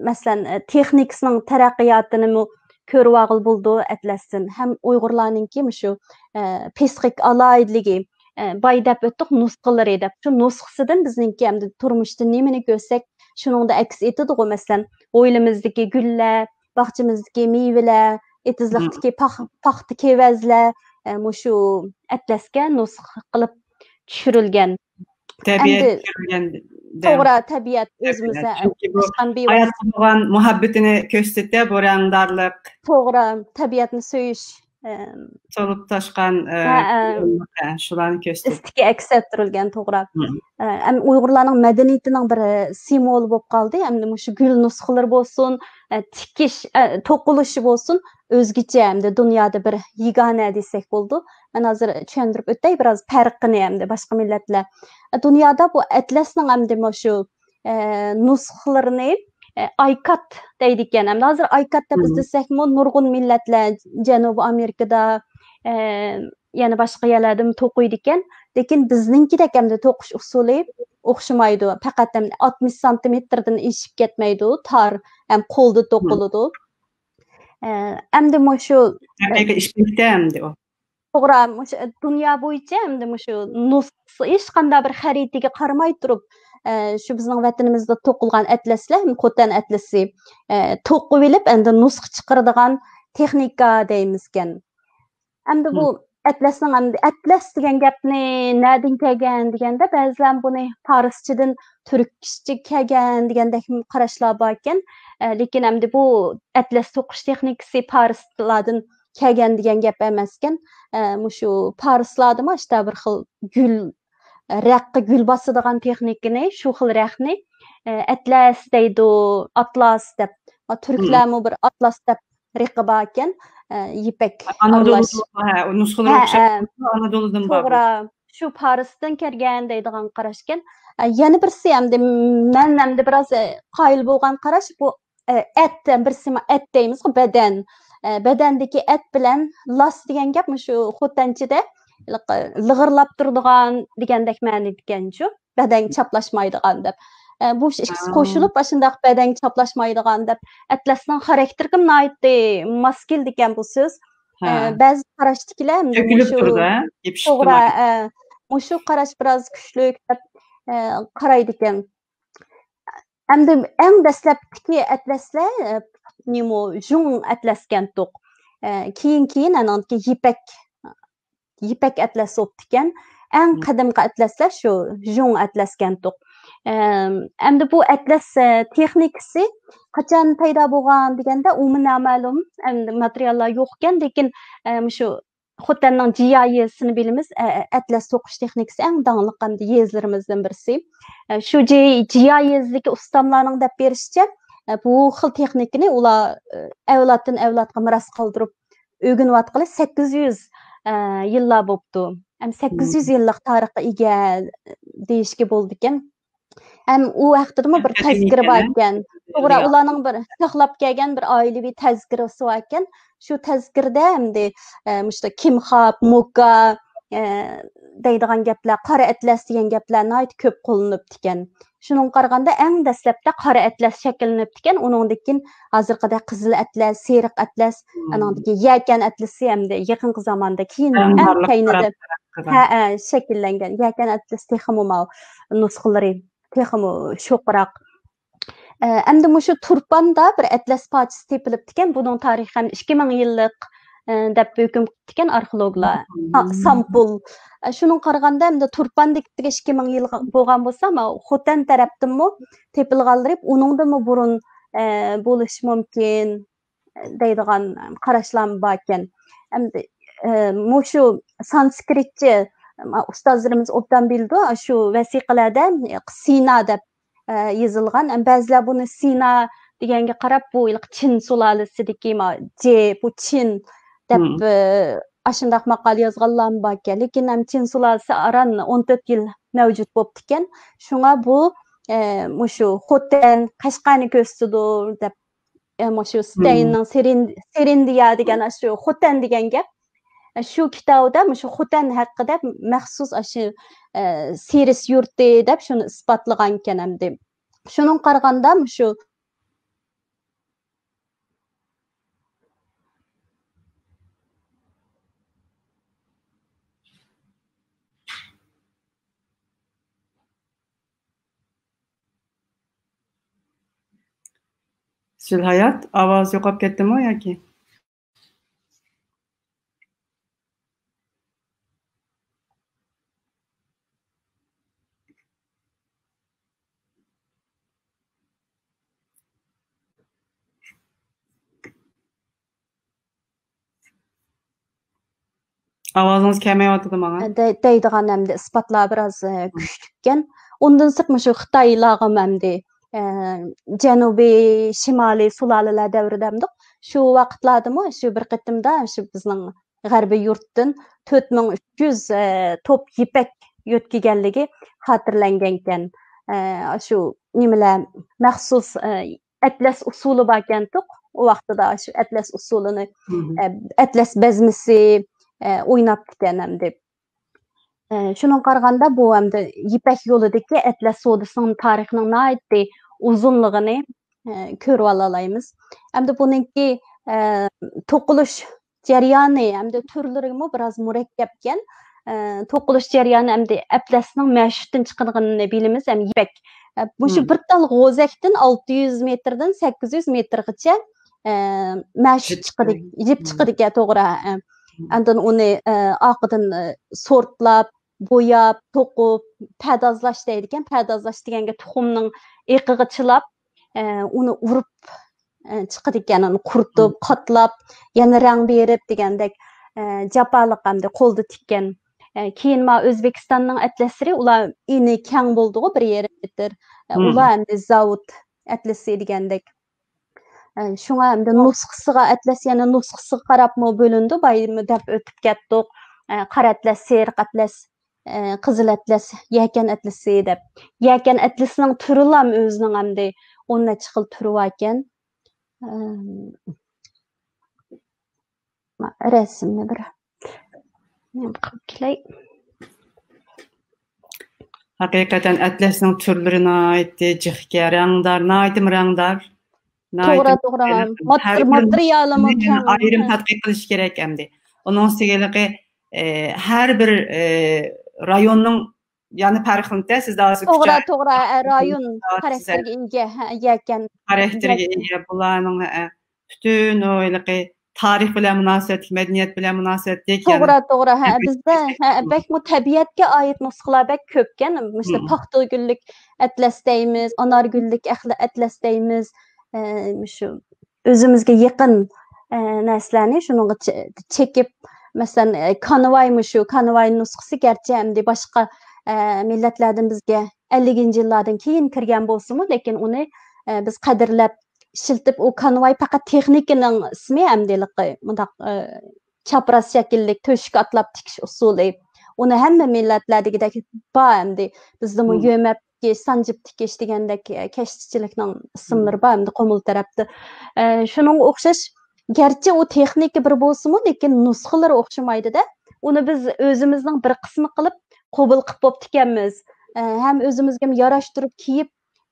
مەسىلەن، ئە، تېخنىكىسىنىڭ تەرەققىياتىنىمۇ كۆرۈۋالغىلى بولىدۇ ئەتلەستىن. ھەم ئۇيغۇرلارنىڭكى مۇشۇ، ئە، پسىخىك ئالاھىدىلىكى، ئە، باي دەپ ئۆتتۇق، نۇسخىلىرى دەپ. شۇ نۇسخىسىدىن بىزنىڭكى ئەمدى تۇرمۇشتا نېمىنى كۆرسەك، شۇنىڭدا ئەكس ئېتىدىغۇ. مەسىلەن، ھويلىمىزدىكى گۈللەر، باغچىمىزدىكى مېۋىلەر، ئېتىزلىقتىكى پاخ-، پاختا كېۋەزلەر، ئە، مۇشۇ ئەتلەسكە نۇسخا قىلىپ چۈشۈرۈلگەن. تەبىئەت ئەمدى چۈشۈرۈلگەن دەم. توغرا، تەبىئەت تەبىئەت. ئۆزىمىزدە چۈنكى بۇ ئاشقان بىۋاسىتە. ھاياتقا بولغان مۇھەببىتىنى كۆرسىتە، بۇ رەڭدارلىق. توغرا، تەبىئەتنى سۆيۈش، ئەم، سولۇپ تاشقان، ئە، ھە، ئە. شۇلارنى كۆرسىتىدۇ. ئېستېتىكا ئەكس ئەتتۈرۈلگەن، توغرا. مم. ئە، ئەم، ئۇيغۇرلارنىڭ مەدەنىيىتىنىڭ بىر سىمۋولى بولۇپ قالدى. ئەمدى مۇشۇ گۈل نۇسخىلىرى بولسۇن، ئە، تىكىش، ئە، توقۇلۇشى بولسۇن، ئۆزگىچە، ئەمدى دۇنيادا بىر يېگانە دېسەك بولىدۇ. مەن ھازىر چۈشەندۈرۈپ ئۆتەي بىراز پەرقىنى، ئەمدى باشقا مىللەتلەر. ئە، دۇنيادا بۇ ئەتلەسنىڭ ئەمدى مۇشۇ، ئە، نۇسخىلىرىنى، ئە، ئايكات دەيدىكەن. ئەمدى ھازىر ئايكات دەپ مم. ئىزدىسەكمۇ نۇرغۇن مىللەتلەر جەنۇبىي ئامېرىكىدا، ئە، يەنە باشقا يەرلەردىمۇ توقۇيدىكەن. لېكىن بىزنىڭكىدەك ئەمدى توقۇش ئۇسۇلى ئوخشىمايدۇ. پەقەت ئەمدى ئاتمىش سانتىمېتىردىن ئېشىپ كەتمەيدۇ، تار ھەم قولدا توقۇلىدۇ. ئە، ئەمدى مۇشۇ، ئە، ھەقىقىي ئىشلىكتە ئەمدى ئۇ. توغرا، مۇشۇ، ئە، دۇنيا بويىچە ئەمدى مۇشۇ نۇسخىسى ھېچقانداق بىر خەرىتىگە قارىماي تۇرۇپ، ئە، شۇ بىزنىڭ ۋەتىنىمىزدە توقۇلغان ئەتلەسلەر، خوتەن ئەتلىسى، ئە، توقۇۋېلىپ ئەمدى نۇسخا چىقىرىدىغان تېخنىكا دەيمىزكەن. ئەمدى بۇ مم. ئەتلەسنىڭ ئەمدى ئەتلەس دېگەن گەپنى نەدىن كەلگەن دېگەندە، بەزىلەر بۇنى پارسچىدىن تۈركچە كەلگەن دېگەندەك قاراشلار باركەن. ئە، لېكىن ئەمدى بۇ ئەتلەس توقۇش تېخنىكىسى پارسلاردىن كەلگەن دېگەن گەپ ئەمەسكەن. ئە، مۇشۇ پارسلاردىمۇ ئاشتا بىر خىل گۈل، رەققە گۈل باسىدىغان تېخنىكىنى، شۇ خىل رەخنى، ئە، ئەتلەس دەيدۇ، ئاتلاس دەپ. تۈركلەرمۇ بىر ئاتلاس دەپ رېقى باركەن، ئە، يىپەك ئانادولۇ، ئارىلاش. ھە، نۇسخىلىرى ھە، ئوخشاش. ھە. ئانادولۇدىن بار. توغرا، شۇ پارسدىن كەلگەن دەيدىغان قاراشكەن. ئە، يەنە بىرسى ئەمدى مەن ئەمدى بىراز، ئە، قايىل بولغان قاراش بۇ، ئە، ئەت، بىرسى ئەت دەيمىزغۇ، بەدەن. ئە، بەدەندىكى ئەت بىلەن لاس دېگەن گەپ مۇشۇ خوتەنچىدە لىق-، لىغىرلاپ تۇرىدىغان دېگەندەك مەنىدىكەنچۇ. بەدەن چاپلاشمايدىغان دەپ. ئە، بۇ ئىككىسى ھا. قوشۇلۇپ ئاشۇنداق بەدەن چاپلاشمايدىغان دەپ ئەتلەسنىڭ خاراكتېرىگە ناھايىتى ماس كېلىدىكەن بۇ سۆز. ئە، ھە. بەزى قاراشتىكىلەر ئەمدى تۆكۈلۈپ مۇشۇ تۇرىدۇ، ھە؟ يېپىشىپ توغرا، تۇرمايدۇ. ئە، مۇشۇ قاراش بىراز كۈچلۈك دەپ، ئە، قارايدىكەن. ئەمدى ئەڭ دەسلەپتىكى ئەتلەسلەر، ئە، نېمۇ، ژۇڭ ئەتلەسكەنتۇق. ئە، كېيىن، كېيىن ئانىڭدىكى يىپەك، يىپەك ئەتلەس بوپتىكەن. ئەڭ مم. قەدىمكى ئەتلەسلەر شۇ ژۇڭ ئەتلەسكەنتۇق. ئەم، ئەمدى بۇ ئەتلەس، ئە، تېخنىكىسى قاچان پەيدا بولغان دېگەندە، ئۇمۇ نامەلۇم، ئەمدى ماتېرىياللار يوقكەن، لېكىن، ئە، مۇشۇ خوتەننىڭ جىيا يېزىسىنى بىلىمىز. ئە، ئەتلەس توقۇش تېخنىكىسى ئەڭ داڭلىق ئەمدى يېزىلىرىمىزدىن بىرسى. ئە، شۇ جى-، جىيا يېزىسىدىكى ئۇستاملارنىڭ دەپ بېرىشىچە، ئە، بۇ خىل تېخنىكىنى ئۇلار، ئە، ئەۋلادتىن ئەۋلادقا مىراس قالدۇرۇپ ئۆگىنىۋاتقىلى سەككىز يۈز، ئە، يىللار بوپتۇ. ھەم سەككىز يۈز يىللىق تارىخقا ئىگە دېيىشكە بولىدىكەن. ھەم ئۇ ھەقتىدىمۇ بىر تەزكىرە بار ئىكەن. توغرا، ئۇلارنىڭ بىر ساقلاپ كەلگەن بىر ئائىلىۋى تەزكىرىسى بار ئىكەن. شۇ تەزكىرىدە ئەمدى، ئە، مۇشۇ كىمخاب، موكا، ئە، دەيدىغان گەپلەر، قارا ئەتلەس دېگەن گەپلەر ناھايىتى كۆپ قوللىنىپتىكەن. شۇنىڭغا قارىغاندا ئەڭ دەسلەپتە قارا ئەتلەس شەكىللىنىپتىكەن. ئۇنىڭدىن كېيىن ھازىرقىدەك قىزىل ئەتلەس، سېرىق ئەتلەس، ئانىڭدىن كېيىن يەكەن ئەتلىسى ئەمدى يېقىنقى زاماندا كېيىن ئەڭ كەينىدە، ھە، ھە، شەكىللەنگەن. يەكەن ئەتلىسى تېخىمۇ ماۋۇ نۇسخىلىرى تېخىمۇ شوخراق. ئە، ئەمدى مۇشۇ تۇرپاندا بىر ئەتلەس پارچىسى تېپىلىپتىكەن. بۇنىڭ تارىخى ھەم ئىككى مىڭ يىللىق، ئە، دەپ ھۆكۈم قىپتىكەن ئارخېئولوگلار. ھا، سامپۇل. ئە، شۇنىڭغا قارىغاندا ئەمدى تۇرپاندىكىگە ئىككى مىڭ يىل بولغان بولسا، ماۋۇ خوتەن تەرەپتىنمۇ تېپىلغانلىرى ئۇنىڭدىنمۇ بۇرۇن، ئە، بولۇشى مۇمكىن دەيدىغان قاراشلارمۇ باركەن. ئەمدى، ئە، مۇشۇ سانسكرىتچە، ئۇستازلىرىمىز ئوبدان بىلىدۇ، شۇ ۋەسىقىلەردە سىنا دەپ، ئە، يېزىلغان. ئەم، بەزىلەر بۇنى سىنا دېگەنگە قاراپ، بۇ ھېلىقى چىن سۇلالىسىدىكى ما-، جې، بۇ چىن دەپ، ئە، ئاشۇنداق ماقالە يازغانلارمۇ باركەن. لېكىن ھەم چىن سۇلالىسى ئاران ئون تۆت يىل مەۋجۇت بوپتىكەن. شۇڭا بۇ، ئە، مۇشۇ خوتەن، قەشقەرنى كۆرسىتىدۇ دەپ، ئە، مۇشۇ ستەيننىڭ سېرىن-، سېرىندىيا دېگەن، ئاشۇ خوتەن دېگەن گەپ. ئە، شۇ كىتابىدا مۇشۇ خوتەن ھەققىدە مەخسۇس ئاشۇ، ئە، سىرىس يۇرتى دەپ شۇنى ئىسپاتلىغانىكەن ئەمدى. شۇنىڭغا قارىغاندا مۇشۇ زىلھايات، ئاۋاز يوقاپ كەتتىمۇ ياكى؟ ئاۋازىڭىز كەلمەيۋاتىدۇ ماڭا. دەي-، دەيدىغان ئەمدى ئىسپاتلار بىراز، ئە، كۈچلۈككەن. ئۇندىن سىرت مۇشۇ خىتايلارغىمۇ ئەمدى، ئە، جەنۇبىي، شىمالىي سۇلالىلەر دەۋرىدە ئەمدۇق. شۇ ۋاقىتلاردىمۇ شۇ بىر قېتىمدا شۇ بىزنىڭ غەربىي يۇرتتىن تۆت مىڭ ئۈچ يۈز، ئە، توپ يىپەك يۆتكىگەنلىكى خاتىرىلەنگەنكەن. ئە، شۇ نېمىلەر، مەخسۇس، ئە، ئەتلەس ئۇسسۇلى باركەنتۇق. ئۇ ۋاقتىدا شۇ ئەتلەس ئۇسسۇلىنى، ئە، ئەتلەس بەزمىسى، ئە، ئويناپتىكەن ئەمدى. ئە، شۇنىڭغا قارىغاندا بۇ ئەمدى يىپەك يولىدىكى ئەتلەس سودىسىنىڭ تارىخىنىڭ ناھايىتى ئۇزۇنلۇقىنى، ئە، كۆرۈۋالالايمىز. ئەمدى بۇنىڭكى، ئە، توقۇلۇش جەريانى ھەمدە تۈرلىرىمۇ بىراز مۇرەككەپكەن. ئە، توقۇلۇش جەريانى ئەمدى ئەتلەسنىڭ مەشۇتتىن چىقىدىغىنىنى بىلىمىز ھەم يىپەك. ئە، مۇشۇ بىر تال غوزەكتىن ئالتە يۈز مېتىردىن سەككىز يۈز مېتىرغىچە، ئە، مەشۇت چىقىدۇ، يىپ چىقىدىكەن، توغرا. ئە، ئاندىن ئۇنى، ئە، ئارقىدىن، ئە، سورتلاپ، بوياپ، توقۇپ، پەردازلاش دەيدىكەن. پەردازلاش دېگەنگە تۇخۇمنىڭ ئېقىغا چىلاپ، ئە، ئۇنى ئۇرۇپ، ئە، چىقىدىكەن. ئۇنى قۇرۇتۇپ، قاتلاپ، يەنە رەڭ بېرىپ دېگەندەك، ئە، جاپالىق ئەمدى قولدا تىككەن. ئە، كېيىن ما ئۆزبېكىستاننىڭ ئەتلەسلىرى، ئۇلار ئېنى كەڭ بولدىغۇ، بىر يېرىم مېتىر. ئە، ئۇلار ئەمدى زاۋۇت ئەتلىسى دېگەندەك. ئە، شۇڭا ئەمدى نۇسخىسىغا، ئەتلەس يەنە نۇسخىسىغا قاراپمۇ بۆلۈنىدۇ. بايىمۇ دەپ ئۆتۈپ كەتتۇق. ئە، قارا ئەتلەس، سېرىق ئەتلەس، ئە، قىزىل ئەتلەس، يەكەن ئەتلىسى دەپ. يەكەن ئەتلىسىنىڭ تۈرىلام ئۆزىنىڭ ئەمدى ئون نەچچە خىل تۈرى باركەن. ئەم، رەسىمنى بىر نېمە قىلىپ كېلەي. ھەقىقەتەن ئەتلەسنىڭ تۈرلىرى ناھايىتى جىقكەن، رەڭدار، ناھايىتىمۇ رەڭدار. توغرا، توغرا. ماتېرىيالىمۇ كەڭ. ئايرىم تەتقىق قىلىش كېرەك ئەمدى. ئۇنىڭ ئۈستىگە ھېلىقى، ئە، ھەر بىر، ئە، رايوننىڭ يەنى پەرقلىنىدۇ، سىز داۋاسى. توغرا، توغرا، ئە، رايون خاراكتېرىگە ئىگە، ھە، يەكەن. خاراكتېرگە ئىگە، بۇلارنىڭ، ئە، پۈتۈن ئۇ ھېلىقى تارىخ بىلەن مۇناسىۋەتلىك، مەدەنىيەت بىلەن مۇناسىۋەتلىك. توغرا، توغرا، ھە، بىزدە، ھە، بەكمۇ تەبىئەتكە ئائىت نۇسخىلار بەك كۆپكەن. مۇشۇ پاختا گۈللۈك ئەتلەس دەيمىز، ئانار گۈللۈك ئەخلە-، ئەتلەس دەيمىز. ئە، مۇشۇ ئۆزىمىزگە يېقىن، ئە، نەرسىلەرنى شۇنىڭغا چ-، چېكىپ، مەسىلەن، ئە، كانۋاي مۇشۇ، كانۋاي نۇسخىسى گەرچە ئەمدى باشقا، ئە، مىللەتلەردىن بىزگە ئەللىكىنچى يىللاردىن كېيىن كىرگەن بولسىمۇ، لېكىن ئۇنى، ئە، بىز قەدىرلەپ ئىشلىتىپ، ئۇ كانۋاي پەقەت تېخنىكىنىڭ ئىسمى ئەمدى ھېلىقى مۇنداق، ئە، چاپراس شەكىللىك تۆشۈك ئاتلاپ تىكىش ئۇسۇلى. ئۇنى ھەممە مىللەتلەر دېگۈدەك بار ئەمدى. بىزدىمۇ يۆمەپ تىكىش، سانجىپ تىكىش دېگەندەك، ئە، كەشتىچىلىكنىڭ ئىسىملىرى بار ئەمدى قۇمۇل تەرەپتە. ئە، شۇنىڭغا ئوخشاش، گەرچە ئۇ تېخنىكا بىر بولسىمۇ، لېكىن نۇسخىلىرى ئوخشىمايدۇ-دە. ئۇنى بىز ئۆزىمىزنىڭ بىر قىسمى قىلىپ قوبۇل قىلىپ بوپتىكەنمىز. ئە، ھەم ئۆزىمىزگە ياراشتۇرۇپ كىيىپ،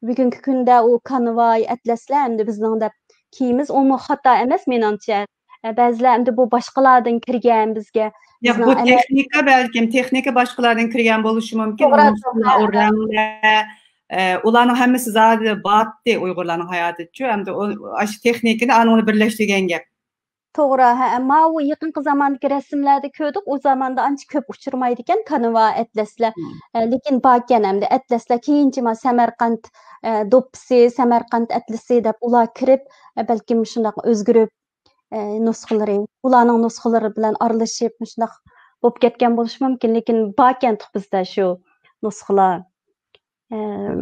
بۈگۈنكى كۈندە ئۇ كانۋاي، ئەتلەسلەر ئەمدى بىزنىڭ دەپ كىيىمىز، ئۇمۇ خاتا ئەمەس مېنىڭچە. ئە، بەزىلەر ئەمدى بۇ باشقىلاردىن كىرگەن بىزگە. ياق، بۇ تېخنىكا بەلكىم، تېخنىكا باشقىلاردىن كىرگەن بولۇشى مۇمكىن. ئۇ رەڭلەر، ئە، ئۇلارنىڭ ھەممىسى زادى باتتى ئۇيغۇرلارنىڭ ھاياتىدىچۇ. ئەمدى ئۇ، ئاشۇ تېخنىكىنى ئانىڭ بىرلەشتۈرگەن گەپ. توغرا، ھە، ماۋۇ يېقىنقى زاماندىكى رەسىملەردە كۆردۇق، ئۇ زاماندا ئانچە كۆپ ئۇچرىمايدىكەن كانۋا ئەتلەسلەر. ئە، لېكىن باركەن ئەمدى ئەتلەسلەر. كېيىنچە ما سەمەرقەنت، ئە، دوپپىسى، سەمەرقەنت ئەتلىسى دەپ ئۇلار كىرىپ، ئە، بەلكىم شۇنداق ئۆزگىرىپ، ئە، نۇسخىلىرى، ئۇلارنىڭ نۇسخىلىرى بىلەن ئارىلىشىپ، مۇشۇنداق بولۇپ كەتكەن بولۇشى مۇمكىن، لېكىن باركەن بىزدە شۇ نۇسخىلار. ئەم،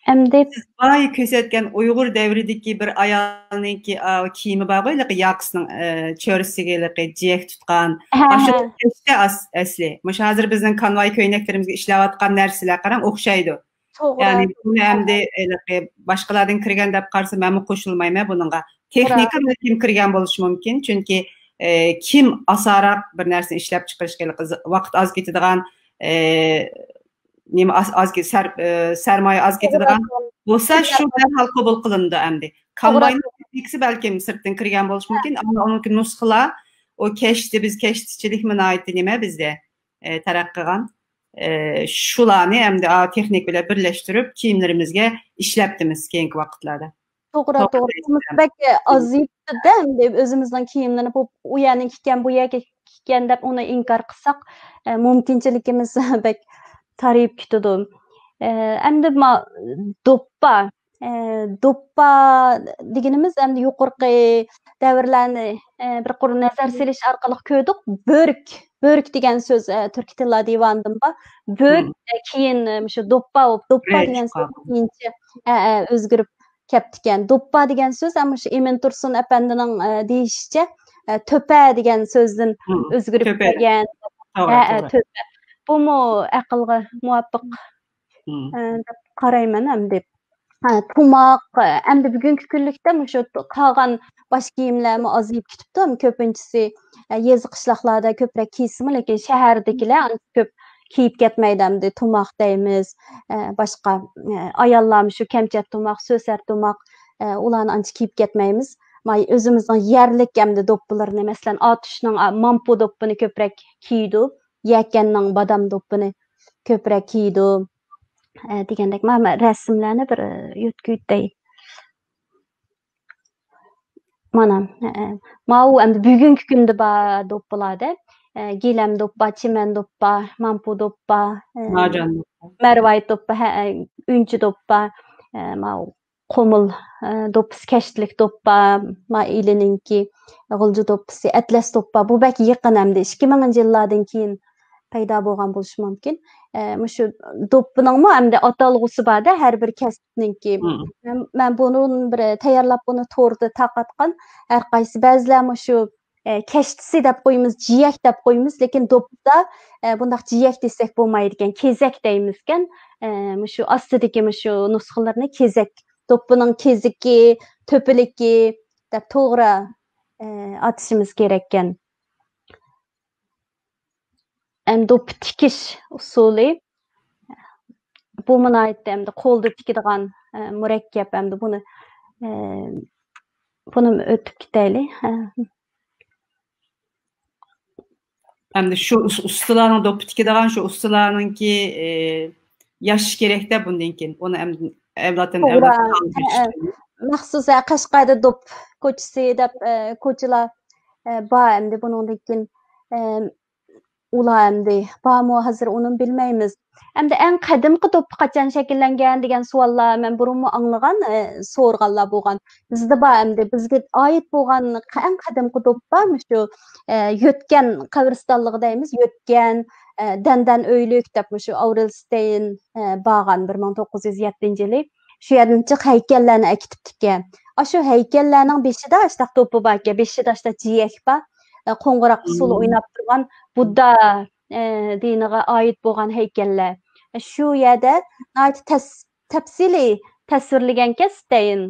ئەمدى سىز بايا كۆرسەتكەن ئۇيغۇر دەۋرىدىكى بىر ئايالنىڭكى، ئا، كىيىمى بارغۇ، ھېلىقى ياقىسىنىڭ، ئە، چۆرىسىگە ھېلىقى جىيەك تۇتقان. ھە، ئاشۇ ھە. ئەس-، ئەسلى. مۇشۇ ھازىر بىزنىڭ كانۋاي كۆينەكلىرىمىزگە ئىشلەۋاتقان نەرسىلەر، قاراڭ، ئوخشايدۇ. توغرا. يەنى بۇنى ئەمدى ھېلىقى باشقىلاردىن كىرگەن دەپ قارىسا، مەنمۇ قوشۇلمايمەن بۇنىڭغا. تېخنىكا بەلكىم كىرگەن بولۇشى مۇمكىن، چۈنكى، ئە، كىم ئاسانراق بىر نەرسىنى ئىشلەپ چىقىرىشقا ھېلىقى ز-، ۋاقىت ئاز كېتىدىغان، ئە، نېمە ئاز، ئاز كېتىدىغان، سەر-، ئە، سەرمايە ئاز كېتىدىغان بولسا، شۇ دەرھال قوبۇل قىلىنىدۇ ئەمدى. كانۋاينىڭ تېخنىكىسى بەلكىم سىرتتىن كىرگەن بولۇشى مۇمكىن، ئەمما ئۇنىڭكى نۇسخىلار، ئۇ كەشتە، بىز كەشتىچىلىكمۇ ناھايىتى نېمە بىزدە، ئە، تەرەققىي قىلغان. ئە، شۇلارنى ئەمدى، ئا، تېخنىكا بىلەن بىرلەشتۈرۈپ كىيىملىرىمىزگە ئىشلەپتىمىز كېيىنكى ۋاقىتلاردا. توغرا، توغرا. بەك ئازىيىپتۇ-دە، ئەمدى ئۆزىمىزنىڭ كىيىملىرىنى بۇ، ئۇ يەرنىڭكى ئىكەن، بۇ يەرگە ئىكەن دەپ ئۇنى ئىنكار قىلساق، ئە، مۇمكىنچىلىكىمىز بەك تارىيىپ كېتىدۇ. ئە، ئەمدى ما-، دوپپا، ئە، دوپپا دېگىنىمىز ئەمدى يۇقىرىقى دەۋرلەرنى، ئە، بىر قۇر نەزەر سېلىش ئارقىلىق كۆردۇق. بۆرك، بۆرك دېگەن سۆز، ئە، تۈركىي تىللار دىۋانىدىن بار. بۆرك، ئە، كېيىن، ئە، مۇشۇ دوپپا، دوپپا دېگەن سۆز كېيىنچە، ئە، ئە، ئۆزگىرىپ كەپتىكەن. دوپپا دېگەن سۆز ھەم مۇشۇ ئىمىن تۇرسۇن ئەپەندىنىڭ، ئە، دېيىشىچە، ئە، تۆپە دېگەن سۆزدىن ئۆزگىرىپ كەلگەن. ھە، ھە، تۆپە. بۇمۇ ئەقىلگە مۇۋاپىق، ئە، دەپ قارايمەن ئەمدى. ھە، تۇماق، ئەمدى بۈگۈنكى كۈنلۈكتە مۇشۇ قالغان باش كىيىملەرمۇ ئازىيىپ كېتىپتۇ. كۆپىنچىسى، ئە، يېزا قىشلاقلاردا كۆپرەك كىيسىمۇ، لېكىن شەھەردىكىلەر ئانچە كۆپ كىيىپ كەتمەيدۇ ئەمدى. تۇماق دەيمىز، ئە، باشقا، ئە، ئاياللار مۇشۇ كەمچەت تۇماق، سۆسەر تۇماق، ئە، ئۇلارنى ئانچە كىيىپ كەتمەيمىز. ماي ئۆزىمىزنىڭ يەرلىك ئەمدى دوپپىلىرىنى، مەسىلەن، ئاتۇشنىڭ، ئا، مامپۇ دوپپىنى كۆپرەك كىيىدۇ. يەكەننىڭ بادام دوپپىنى كۆپرەك كىيىدۇ. ئە، دېگەندەك، ما-، ما-، رەسىملەرنى بىر، ئە، يۆتكىۋېتەي. مانا، ئە، ماۋۇ ئەمدى بۈگۈنكى كۈندە بار دوپپىلاردا، ئە، گىلەم دوپپا، چىمەن دوپپا، مامپۇ دوپپا، ئە، مارجان دوپپا، مەرۋايىت دوپپا، ھە، ئۈنچە دوپپا، ئە، ماۋۇ قومۇل، ئە، دوپپىسى، كەشتىلىك دوپپا، ما ئىلىنىڭكى غۇلجا دوپپىسى، ئەتلەس دوپپا. بۇ بەك يېقىن ئەمدى، ئىككى مىڭىنچى يىللاردىن كېيىن پەيدا بولغان بولۇشى مۇمكىن. ئە، مۇشۇ دوپپىنىڭمۇ ئەمدى ئاتالغۇسى بار-دە، ھەر بىر كەسىپنىڭكى. مم. مەن، مەن بۇنى بىر تەييارلاپ، بۇنى توردا تارقاتقان. ھەر قايسى، بەزىلەر مۇشۇ، ئە، كەشتىسى دەپ قويىمىز، جىيەك دەپ قويىمىز، لېكىن دوپپىدا، ئە، بۇنداق جىيەك دېسەك بولمايدىكەن، كېزەك دەيمىزكەن. ئە، مۇشۇ ئاستىدىكى مۇشۇ نۇسخىلىرىنى كېزەك، دوپپىنىڭ كېزىكى، تۆپىلىكى دەپ توغرا، ئە، ئاتىشىمىز كېرەككەن. ئەمدى دوپپا تىكىش ئۇسۇلى. بۇمۇ ناھايىتى ئەمدى قولدا تىكىدىغان، ئە، مۇرەككەپ. ئەمدى بۇنى، ئە، بۇنىمۇ ئۆتۈپ كېتەيلى. ئە. ئەمدى شۇ ئۇس-، ئۇستىلارنىڭ دوپپا تىكىدىغان شۇ ئۇستىلارنىڭكى، ئە، ياشىشى كېرەك-دە بۇندىن كېيىن. ئۇنى ئەمدى ئەۋلادتىن توغرا. ئەۋلادقا قالدۇرۇش. ئە، ئە. مەخسۇس، ئە، قەشقەردە دوپپا كوچىسى دەپ، ئە، كوچىلار، ئە، بار ئەمدى بۇنىڭدىن كېيىن. ئە، ئۇلار ئەمدى بارمۇ ھازىر، ئۇنىمۇ بىلمەيمىز. ئەمدى ئەڭ قەدىمكى دوپپا قاچان شەكىللەنگەن دېگەن سوئاللار مەن بۇرۇنمۇ ئاڭلىغان، ئە، سورىغانلار بولغان. بىزدە بار ئەمدى، بىزگە ئائىت بولغان ئەڭ قەدىمكى دوپپا مۇشۇ، ئە، يۆتكەن قەبرىستانلىقى دەيمىز، يۆتكەن، ئە، دەندەن ئۆيلۈك دەپ مۇشۇ ئاۋرېل ستېين، ئە، بارغان بىر مىڭ توققۇز يۈز يەتتىنچى يىلى. شۇ يەردىن جىق ھەيكەللەرنى ئەكېتىپتىكەن. ئاشۇ ھەيكەللەرنىڭ بېشىدا ئاشتاق دوپپا باركەن، بېشىدا ئاشتاق جىيەك بار. ئە، قوڭغۇراق ئۇسسۇلى مم. ئويناپ تۇرغان بۇددا، ئە، دىنىغا ئائىت بولغان ھەيكەللەر. ئە، شۇ يەردە ناھايىتى تەس-، تەپسىلىي تەسۋىرلىگەنكەن ستېين.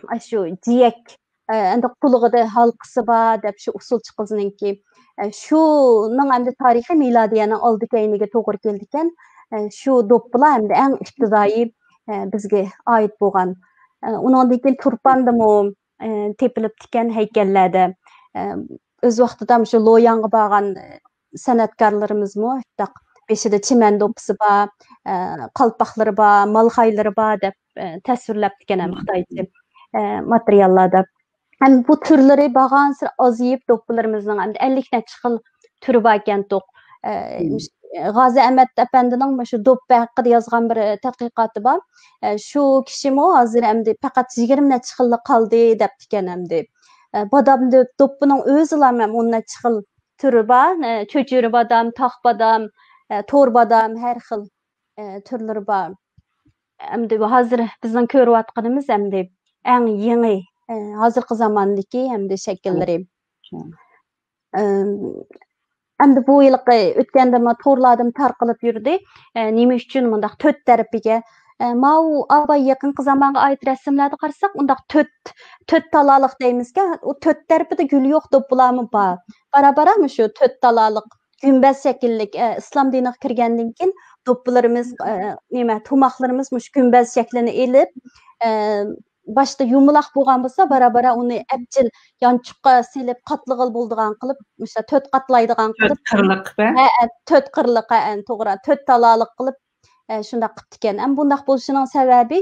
ئاشۇ جىيەك، ئە، ئەمدى قۇلىقىدا ھالقىسى بار دەپ شۇ ئۇسسۇلچى قىزنىڭكى. ئە، شۇنىڭ ئەمدى تارىخى مىلادىيەنىڭ ئالدى كەينىگە توغرا كېلىدىكەن. ئە، شۇ دوپپىلار ئەمدى ئەڭ ئىپتىدائىي، ئە، بىزگە ئائىت بولغان. ئە، ئۇنىڭدىن كېيىن تۇرپاندىمۇ، ئە، تېپىلىپتىكەن ھەيكەللەردە. ئە، ئۆز ۋاقتىدا مۇشۇ لوياڭغا بارغان، ئە، سەنئەتكارلىرىمىزمۇ شۇنداق بېشىدا چىمەن دوپپىسى بار، ئە، قالپاقلىرى بار، مالخايلىرى بار دەپ، ئە، تەسۋىرلەپتىكەن ھەم خىتايچە، ئە، ماتېرىياللاردا. ھەم بۇ تۈرلىرى بارغانسېرى ئازىيىپ، دوپپىلىرىمىزنىڭ ئەمدى ئەللىك نەچچە خىل تۈرى باركەنتۇق. ئە، مم. غازى ئەمەت ئەپەندىنىڭ مۇشۇ دوپپا ھەققىدە يازغان بىر تەتقىقاتى بار. ئە، شۇ كىشىمۇ ھازىر ئەمدى پەقەت يىگىرمە نەچچە خىللا قالدى دەپتىكەن ئەمدى. ئە، بادام دۆ-، دوپپىنىڭ ئۆزىلا ھەم ئون نەچچە خىل تۈرى بار. ئە، چۆچۈرە بادام، تاخ بادام، ئە، تور بادام، ھەر خىل، ئە، تۈرلىرى بار. ئەمدى بۇ ھازىر بىزنىڭ كۆرۈۋاتقىنىمىز ئەمدى ئەڭ يېڭى، ئە، ھازىرقى زاماندىكى ئەمدى شەكىللىرى. مم. ئەم، ئەمدى بۇ ھېلىقى ئۆتكەندىمۇ تورلاردىمۇ تارقىلىپ يۈردى. ئە، نېمە ئۈچۈن مۇنداق تۆت تەرىپىگە، ئە، ماۋۇ ئاباي يېقىنقى زامانغا ئائىت رەسىملەردە قارىساق، ئۇنداق تۆت، تۆت تالالىق دەيمىزكەن، ئۇ تۆت تەرىپىدە گۈل يوق دوپپىلارمۇ بار. بارا-بارا مۇشۇ تۆت تالالىق گۈمبەز شەكىللىك، ئە، ئىسلام دىنىغا كىرگەندىن كېيىن دوپپىلىرىمىز، ئە، نېمە، تۇماقلىرىمىز مۇشۇ گۈمبەز شەكلىنى ئېلىپ، ئە، باشتا يۇمىلاق بولغان بولسا، بارا-بارا ئۇنى ئەپچىل يانچۇققا سېلىپ قاتلىغىلى بولىدىغان قىلىپ، مۇشۇ تۆت قاتلايدىغان تۆت قىلىپ، قىرلىق بە؟ ھە، ھە، تۆت قىرلىق، ھە، ھە، توغرا، تۆت تالالىق قىلىپ، ئە، شۇنداق قىپتىكەن. ئەمما بۇنداق بولۇشىنىڭ سەۋەبى،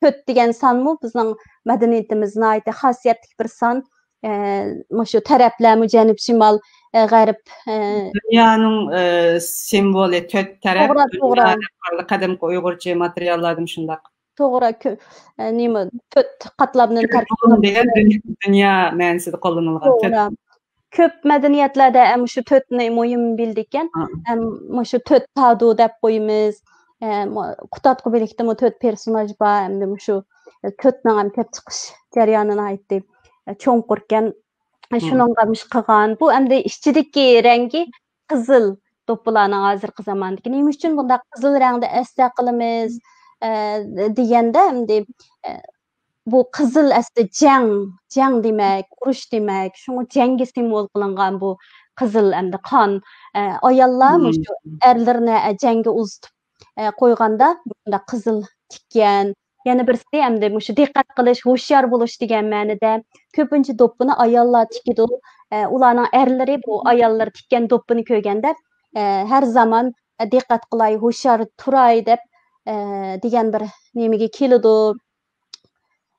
تۆت دېگەن سانمۇ بىزنىڭ مەدەنىيىتىمىز ناھايىتى خاسىيەتلىك بىر سان. ئە، مۇشۇ تەرەپلەرمۇ جەنۇب، شىمال، ئە، غەرب، ئە، دۇنيانىڭ، ئە، سىمۋولى تۆت تەرەپ، توغرا، دۇنيا توغرا. دەپ قارىلىدۇ. قەدىمكى ئۇيغۇرچە ماتېرىياللاردا مۇشۇنداق. توغرا، كۆ-، ئە، نېمە، تۆت قاتلامدىن تەركىب قىلىنغان دېگەن دۇنيا، دۇنيا مەنىسىدە قوللىنىلغان تۆت. توغرا. كۆپ مەدەنىيەتلەردە، ئە، مۇشۇ تۆتنى مۇھىم بىلىدىكەن. ھە. ھەم مۇشۇ تۆت تادۇ دەپ قويىمىز. ئە، مۇ-، قۇتادغۇ بۆلەكتىمۇ تۆت پېرسوناژ بار. ئەمدى مۇشۇ تۆتنىڭ ھەم كەپ چىقىش جەريانى ناھايىتى، ئە، چوڭقۇركەن. ئە، مم. شۇنىڭغا مۇش قىلغان. بۇ ئەمدى ئىچىدىكى رەڭگى قىزىل دوپپىلارنىڭ ھازىرقى زاماندىكى. نېمە ئۈچۈن بۇنداق قىزىل رەڭدە ئەستە قىلىمىز، ئە، دېگەندە، ئەمدى، ئە، بۇ قىزىل ئەسلى جەڭ، جەڭ دېمەك، ئۇرۇش دېمەك. شۇڭا جەڭگە سىمۋول قىلىنغان بۇ قىزىل ئەمدى قان. ئە، ئاياللار مم. مۇشۇ ئەرلىرىنى، ئە، جەڭگە ئۇزىتىپ، ئە، قويغاندا مۇشۇنداق قىزىل تىككەن. يەنە بىرسى ئەمدى مۇشۇ دىققەت قىلىش، ھوشيار بولۇش دېگەن مەنىدە. كۆپىنچە دوپپىنى ئاياللار تىكىدۇ. ئە، ئۇلارنىڭ ئەرلىرى بۇ ئاياللار تىككەن دوپپىنى كۆرگەندە، ئە، ھەر زامان، ئە، دىققەت قىلاي، ھوشيار تۇراي دەپ، ئە، دېگەن بىر نېمىگە كېلىدۇ.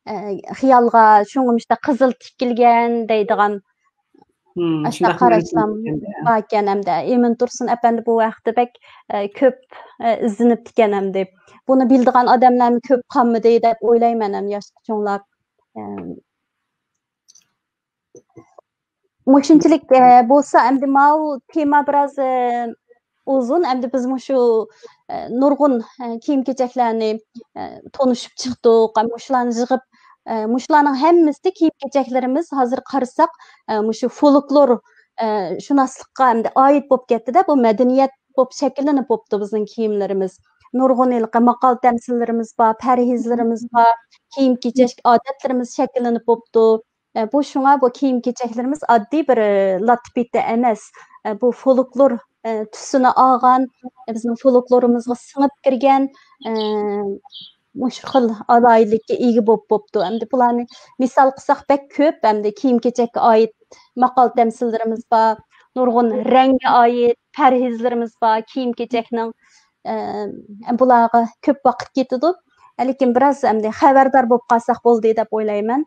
ئە، خىيالغا، شۇڭا مۇشۇنداق قىزىل تىكىلگەن دەيدىغان مم، ئاشۇنداق شۇنداق قاراشلام مەنىسى ئىكەن. باركەن ئەمدى. ئىمىن تۇرسۇن ئەپەندى بۇ ھەقتە بەك، ئە، كۆپ، ئە، ئىزدىنىپتىكەن ئەمدى. بۇنى بىلىدىغان ئادەملەرمۇ كۆپ قالمىدى دەپ ئويلايمەن ئەمدى ياشلىق چوڭلار. ئە، مۇشۇنچىلىك، ئە، بولسا ئەمدى ماۋۇ تېما بىراز، ئە، ئۇزۇن. ئەمدى بىز مۇشۇ، ئە، نۇرغۇن، ئە، كىيىم-كېچەكلەرنى، ئە، تونۇشۇپ چىقتۇق. ھەم مۇشۇلارنى يىغىپ، ئە، مۇشۇلارنىڭ ھەممىسى كىيىم-كېچەكلىرىمىز ھازىر قارىساق، ئە، مۇشۇ فولكلور، ئە، شۇناسلىققا ئەمدى ئائىت بولۇپ كەتتى-دە، بۇ مەدەنىيەت بولۇپ شەكىللىنىپ بوپتۇ بىزنىڭ كىيىملىرىمىز. نۇرغۇن ھېلىقى ماقال-تەمسىللىرىمىز بار، پەرھىزلىرىمىز بار، كىيىم-كېچەك ئادەتلىرىمىز شەكىللىنىپ بوپتۇ. ئە، بۇ شۇڭا بۇ كىيىم-كېچەكلىرىمىز ئاددىي بىر، ئە، لاتا-پىتە ئەمەس. ئە، بۇ فولكلور، ئە، تۈسىنى ئالغان، ئە، بىزنىڭ فولكلورىمىزغا سىڭىپ كىرگەن، ئە، مۇشۇ خىل ئالاھىدىلىككە ئىگە بولۇپ بوپتۇ. ئەمدى بۇلارنى مىسال قىلساق بەك كۆپ، ئەمدى كىيىم-كېچەككە ئائىت ماقال-تەمسىللىرىمىز بار، نۇرغۇن رەڭگە ئائىت پەرھىزلىرىمىز بار، كىيىم-كېچەكنىڭ، ئە، بۇلارغا كۆپ ۋاقىت كېتىدۇ. لېكىن بىراز ئەمدى خەۋەردار بولۇپ قالساق بولدى دەپ ئويلايمەن.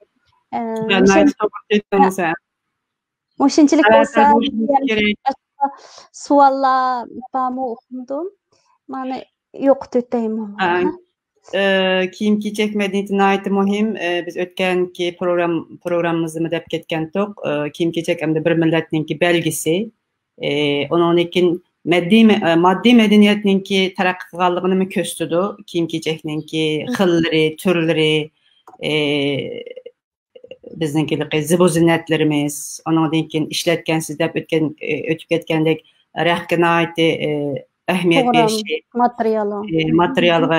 ئە، يا، مۇشۇن-، ناھايىتى توغرا دېدىڭىز، ھە. مۇشۇنچىلىك خەۋەردار بولسا، بولۇشىمىز كېرەك. باشقا سوئاللار بارمۇ ئۇقمىدىم. مانا يوقىتىۋېتەيمۇ. ھە. ئە، كىيىم-كېچەك مەدەنىيىتى ناھايىتى مۇھىم. ئە، بىز ئۆتكەنكى پروگرام-، پروگراممىمىزدىمۇ دەپ كەتكەنتۇق. ئە، كىيىم-كېچەك ئەمدى بىر مىللەتنىڭكى بەلگىسى. ئە، ئۇنىڭدىن كېيىن مەددىي مە-، ئە، ماددىي مەدەنىيەتنىڭكى تەرەققىي قىلغانلىقىنىمۇ كۆرسىتىدۇ. كىيىم-كېچەكنىڭكى خىللىرى، تۈرلىرى، ئە، بىزنىڭكى زىبۇ زىننەتلىرىمىز، ئۇنىڭدىن كېيىن ئىشلەتكەنسىز دەپ ئۆتكەن، ئۆتۈپ كەتكەندەك رەختكە ناھايىتى، ئەھمىيەت توغرا، بېرىشى، ماتېرىيال. ماتېرىيالغا،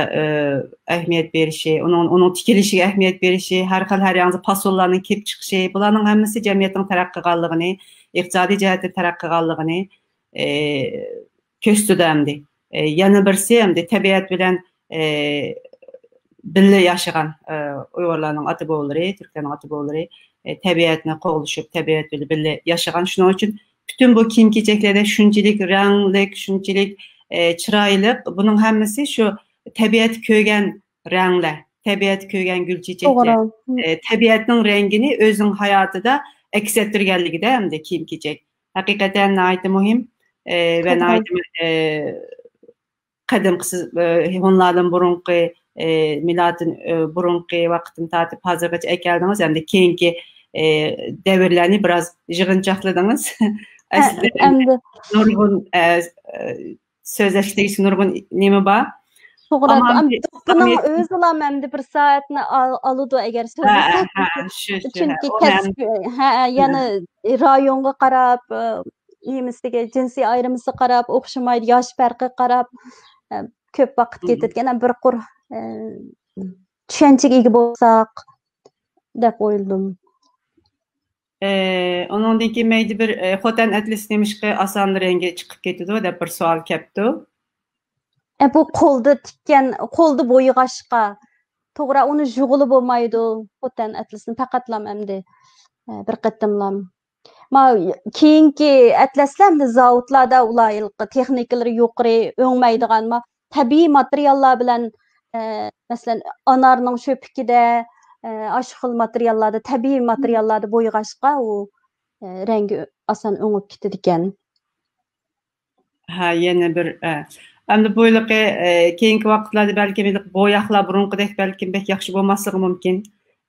ئەھمىيەت بېرىشى، ئۇنىڭ، ئۇنىڭ تىكىلىشىگە ئەھمىيەت بېرىشى، ھەر خىل، ھەر يانغا پاسونلارنىڭ كېلىپ چىقىشى، بۇلارنىڭ ھەممىسى جەمئىيەتنىڭ تەرەققىي قىلغانلىقىنى، ئىقتىسادىي جەھەتتە تەرەققىي قىلغانلىقىنى، ئە، كۆرسىتىدۇ ئەمدى. ئە، يەنە بىرسى ئەمدى تەبىئەت بىلەن، ئە، بىللە ياشىغان، ئە، ئۇيغۇرلارنىڭ ئاتا-بوۋىلىرى، تۈركلەرنىڭ ئاتا-بوۋىلىرى، ئە، تەبىئەتنى قوغلىشىپ، تەبىئەت بىلەن بىللە ياشىغان. شۇنىڭ ئۈچۈن پۈتۈن بۇ كىيىم-كېچەكلەردە شۇنچىلىك رەڭلىك، شۇنچىلىك، ئە، چىرايلىق. بۇنىڭ ھەممىسى شۇ تەبىئەتتە كۆرگەن رەڭلەر، تەبىئەتتە كۆرگەن گۈل-چېچەكلەر، توغرا. ئە، تەبىئەتنىڭ رەڭگىنى ئۆزىنىڭ ھاياتىدا ئەكس ئەتتۈرگەنلىكىدە ئەمدى كىيىم-كېچەك. ھەقىقەتەن ناھايىتى مۇھىم، ئە، ۋە توغرا. ناھايىتى، ئە، قەدىمكى سىز، ئە، ھونلاردىن بۇرۇنقى، ئە، مىلادتىن، ئە، بۇرۇنقى ۋاقىتتىن تارتىپ ھازىرغىچە ئەكەلدىڭىز، ئەمدى كېيىنكى، ئە، دەۋرلەرنى بىراز يىغىنچاقلىدىڭىز. ھە، ئەسلىدە ئەمدى نۇرغۇن، ئە، ئە، سۆزلەشكە تېگىشلىك نۇرغۇن نېمە بار. توغرا، ئەمما ئەمدى دوپپىنىڭ ئۆزىلا ئەمدى بىر سائەتنى ئال-، ئالىدۇ ئەگەر ھە، سۆزلىسەك. ھە، شۇ، شۇ، ھە. چۈنكى ئۇنى كەسىپ، ئەمدى، ھە، ھە، يەنە رايونغا قاراپ، ئە، نېمىسىگە، جىنسىي ئايرىمىسىغا قاراپ ئوخشىمايدۇ، ياش پەرقىگە قاراپ، ئە، كۆپ ۋاقىت كېتىدىكەن. بىر قۇر، ئە، چۈشەنچىگە ئىگە بولساق دەپ ئويلىدىم. ئە، ئۇنىڭدىن كېيىن مەيدە بىر، ئە، خوتەن ئەتلىسى نېمىشقا ئاسان رەڭگى چىقىپ كېتىدۇ دەپ بىر سوئال كەپتۇ. ئە، بۇ قولدا تىككەن، قولدا بويىغاچقا، توغرا، ئۇنى يۇغىلى بولمايدۇ. خوتەن ئەتلىسىنى پەقەتلام ئەمدى، ئە، بىر قېتىملام. ما، كېيىنكى ئەتلەسلەر ئەمدى زاۋۇتلاردا ئۇلار ھېلىقى تېخنىكىلىرى يۇقىرى، ئۆڭمەيدىغان، ما، تەبىئىي ماتېرىياللار بىلەن، ئە، مەسىلەن، ئانارنىڭ شۆپىكىدە، ئە، ئاشۇ خىل ماتېرىياللاردا، تەبىئىي ماتېرىياللاردا بويىغاچقا، ئۇ، ئە، رەڭگى ئاسان ئۆڭۈپ كېتىدىكەن. ھە، يەنە بىر، ئە، ئەمدى بۇ ھېلىقى، ئە، كېيىنكى ۋاقىتلاردا بەلكىم ھېلىقى بوياقلار بۇرۇنقىدەك بەلكىم بەك ياخشى بولماسلىقى مۇمكىن.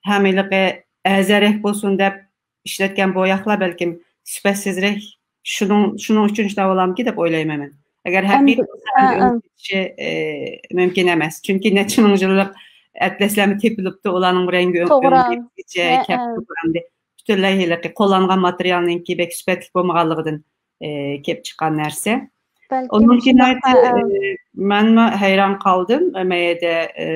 ھەم ھېلىقى ئەرزانراق بولسۇن دەپ ئىشلەتكەن بوياقلار بەلكىم سۈپەتسىزرەك. شۇنىڭ، شۇنىڭ ئۈچۈن شۇنداق بولامدىكى دەپ ئويلايمەن مەن. ئەگەر ھەقىقىي بولسا، ھە، ئەمدى ھە. ئۆڭۈشى، ئە، مۇمكىن ئەمەس. چۈنكى نەچچە مىڭ يىللىق ئەتلەسلەرمۇ تېپىلىپتۇ، ئۇلارنىڭ رەڭگى ئۆ-، توغرا. ئۆڭگەچكىچە ھە، كەپتۇ. ھە. ئەمدى پۈتۈنلەي ھېلىقى قوللانغان ماتېرىيالنىڭكى بەك سۈپەتلىك بولمىغانلىقىدىن، ئە، كېلىپ چىققان نەرسە. بەلكىم ئۇنىڭ كېيىن شۇنداق، ئايتىم، ھە، ھە. ئە، مەنمۇ ھەيران قالدىم. ئە، مەيەدە، ئە،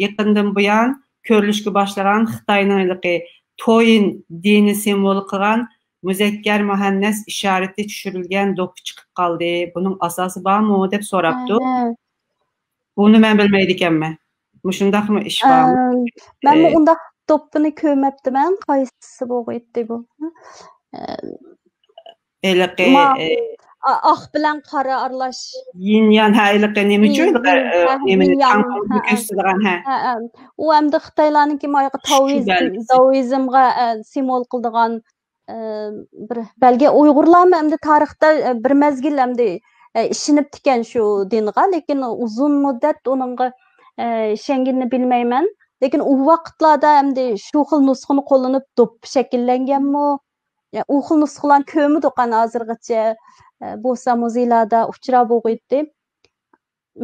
يېقىندىن بۇيان كۆرۈلۈشكە باشلىغان خىتاينىڭ ھېلىقى تويىن دىنى سىمۋولى قىلغان مۇزەككەر مۇئەننەس ئىشارىتى چۈشۈرۈلگەن دوپپا چىقىپ قالدى. بۇنىڭ ئاساسى بارمۇ؟ دەپ سوراپتۇ. ھە، ھە. بۇنى مەن بىلمەيدىكەنمەن. مۇشۇنداقمۇ ئىش بارمۇ؟ ئەم، مەنمۇ ئۇنداق دوپپىنى كۆرمەپتىمەن. قايسىسى بولغىيتتى بۇ؟ ئە، ھېلىقى، ما-، ئە، ئا-، ئاق بىلەن قارا ئارىلاش. يىن يان، ھە، ھېلىقى نېمىچۇ، يىن، ھېلىقى، يىن، ئە، ھە، نېمىنى، يىن يان، تاڭ ھە، ھە. كۆرسىتىدىغان، ھە. ھە، ھە. ئۇ ئەمدى خىتايلارنىڭكى ما-، شۇ تاۋىز-، بەلگىسى. داۋىزمغا، ئە، سىمۋول قىلىدىغان، ئە، بىر بەلگە. ئۇيغۇرلارمۇ ئەمدى تارىختا، ئە، بىر مەزگىل ئەمدى، ئە، ئىشىنىپتىكەن شۇ دىنغا، لېكىن ئۇزۇن مۇددەت ئۇنىڭغا، ئە، ئىشەنگىنىنى بىلمەيمەن. لېكىن ئۇ ۋاقىتلاردا ئەمدى شۇ خىل نۇسخىنى قوللىنىپ دوپپا شەكىللەنگەنمۇ؟ يا، ئۇ خىل نۇسخىلارنى كۆرمىدۇق ئەنە ھازىرغىچە. ئە، بولسا مۇزېيلاردا ئۇچراپ بولغىيتتى.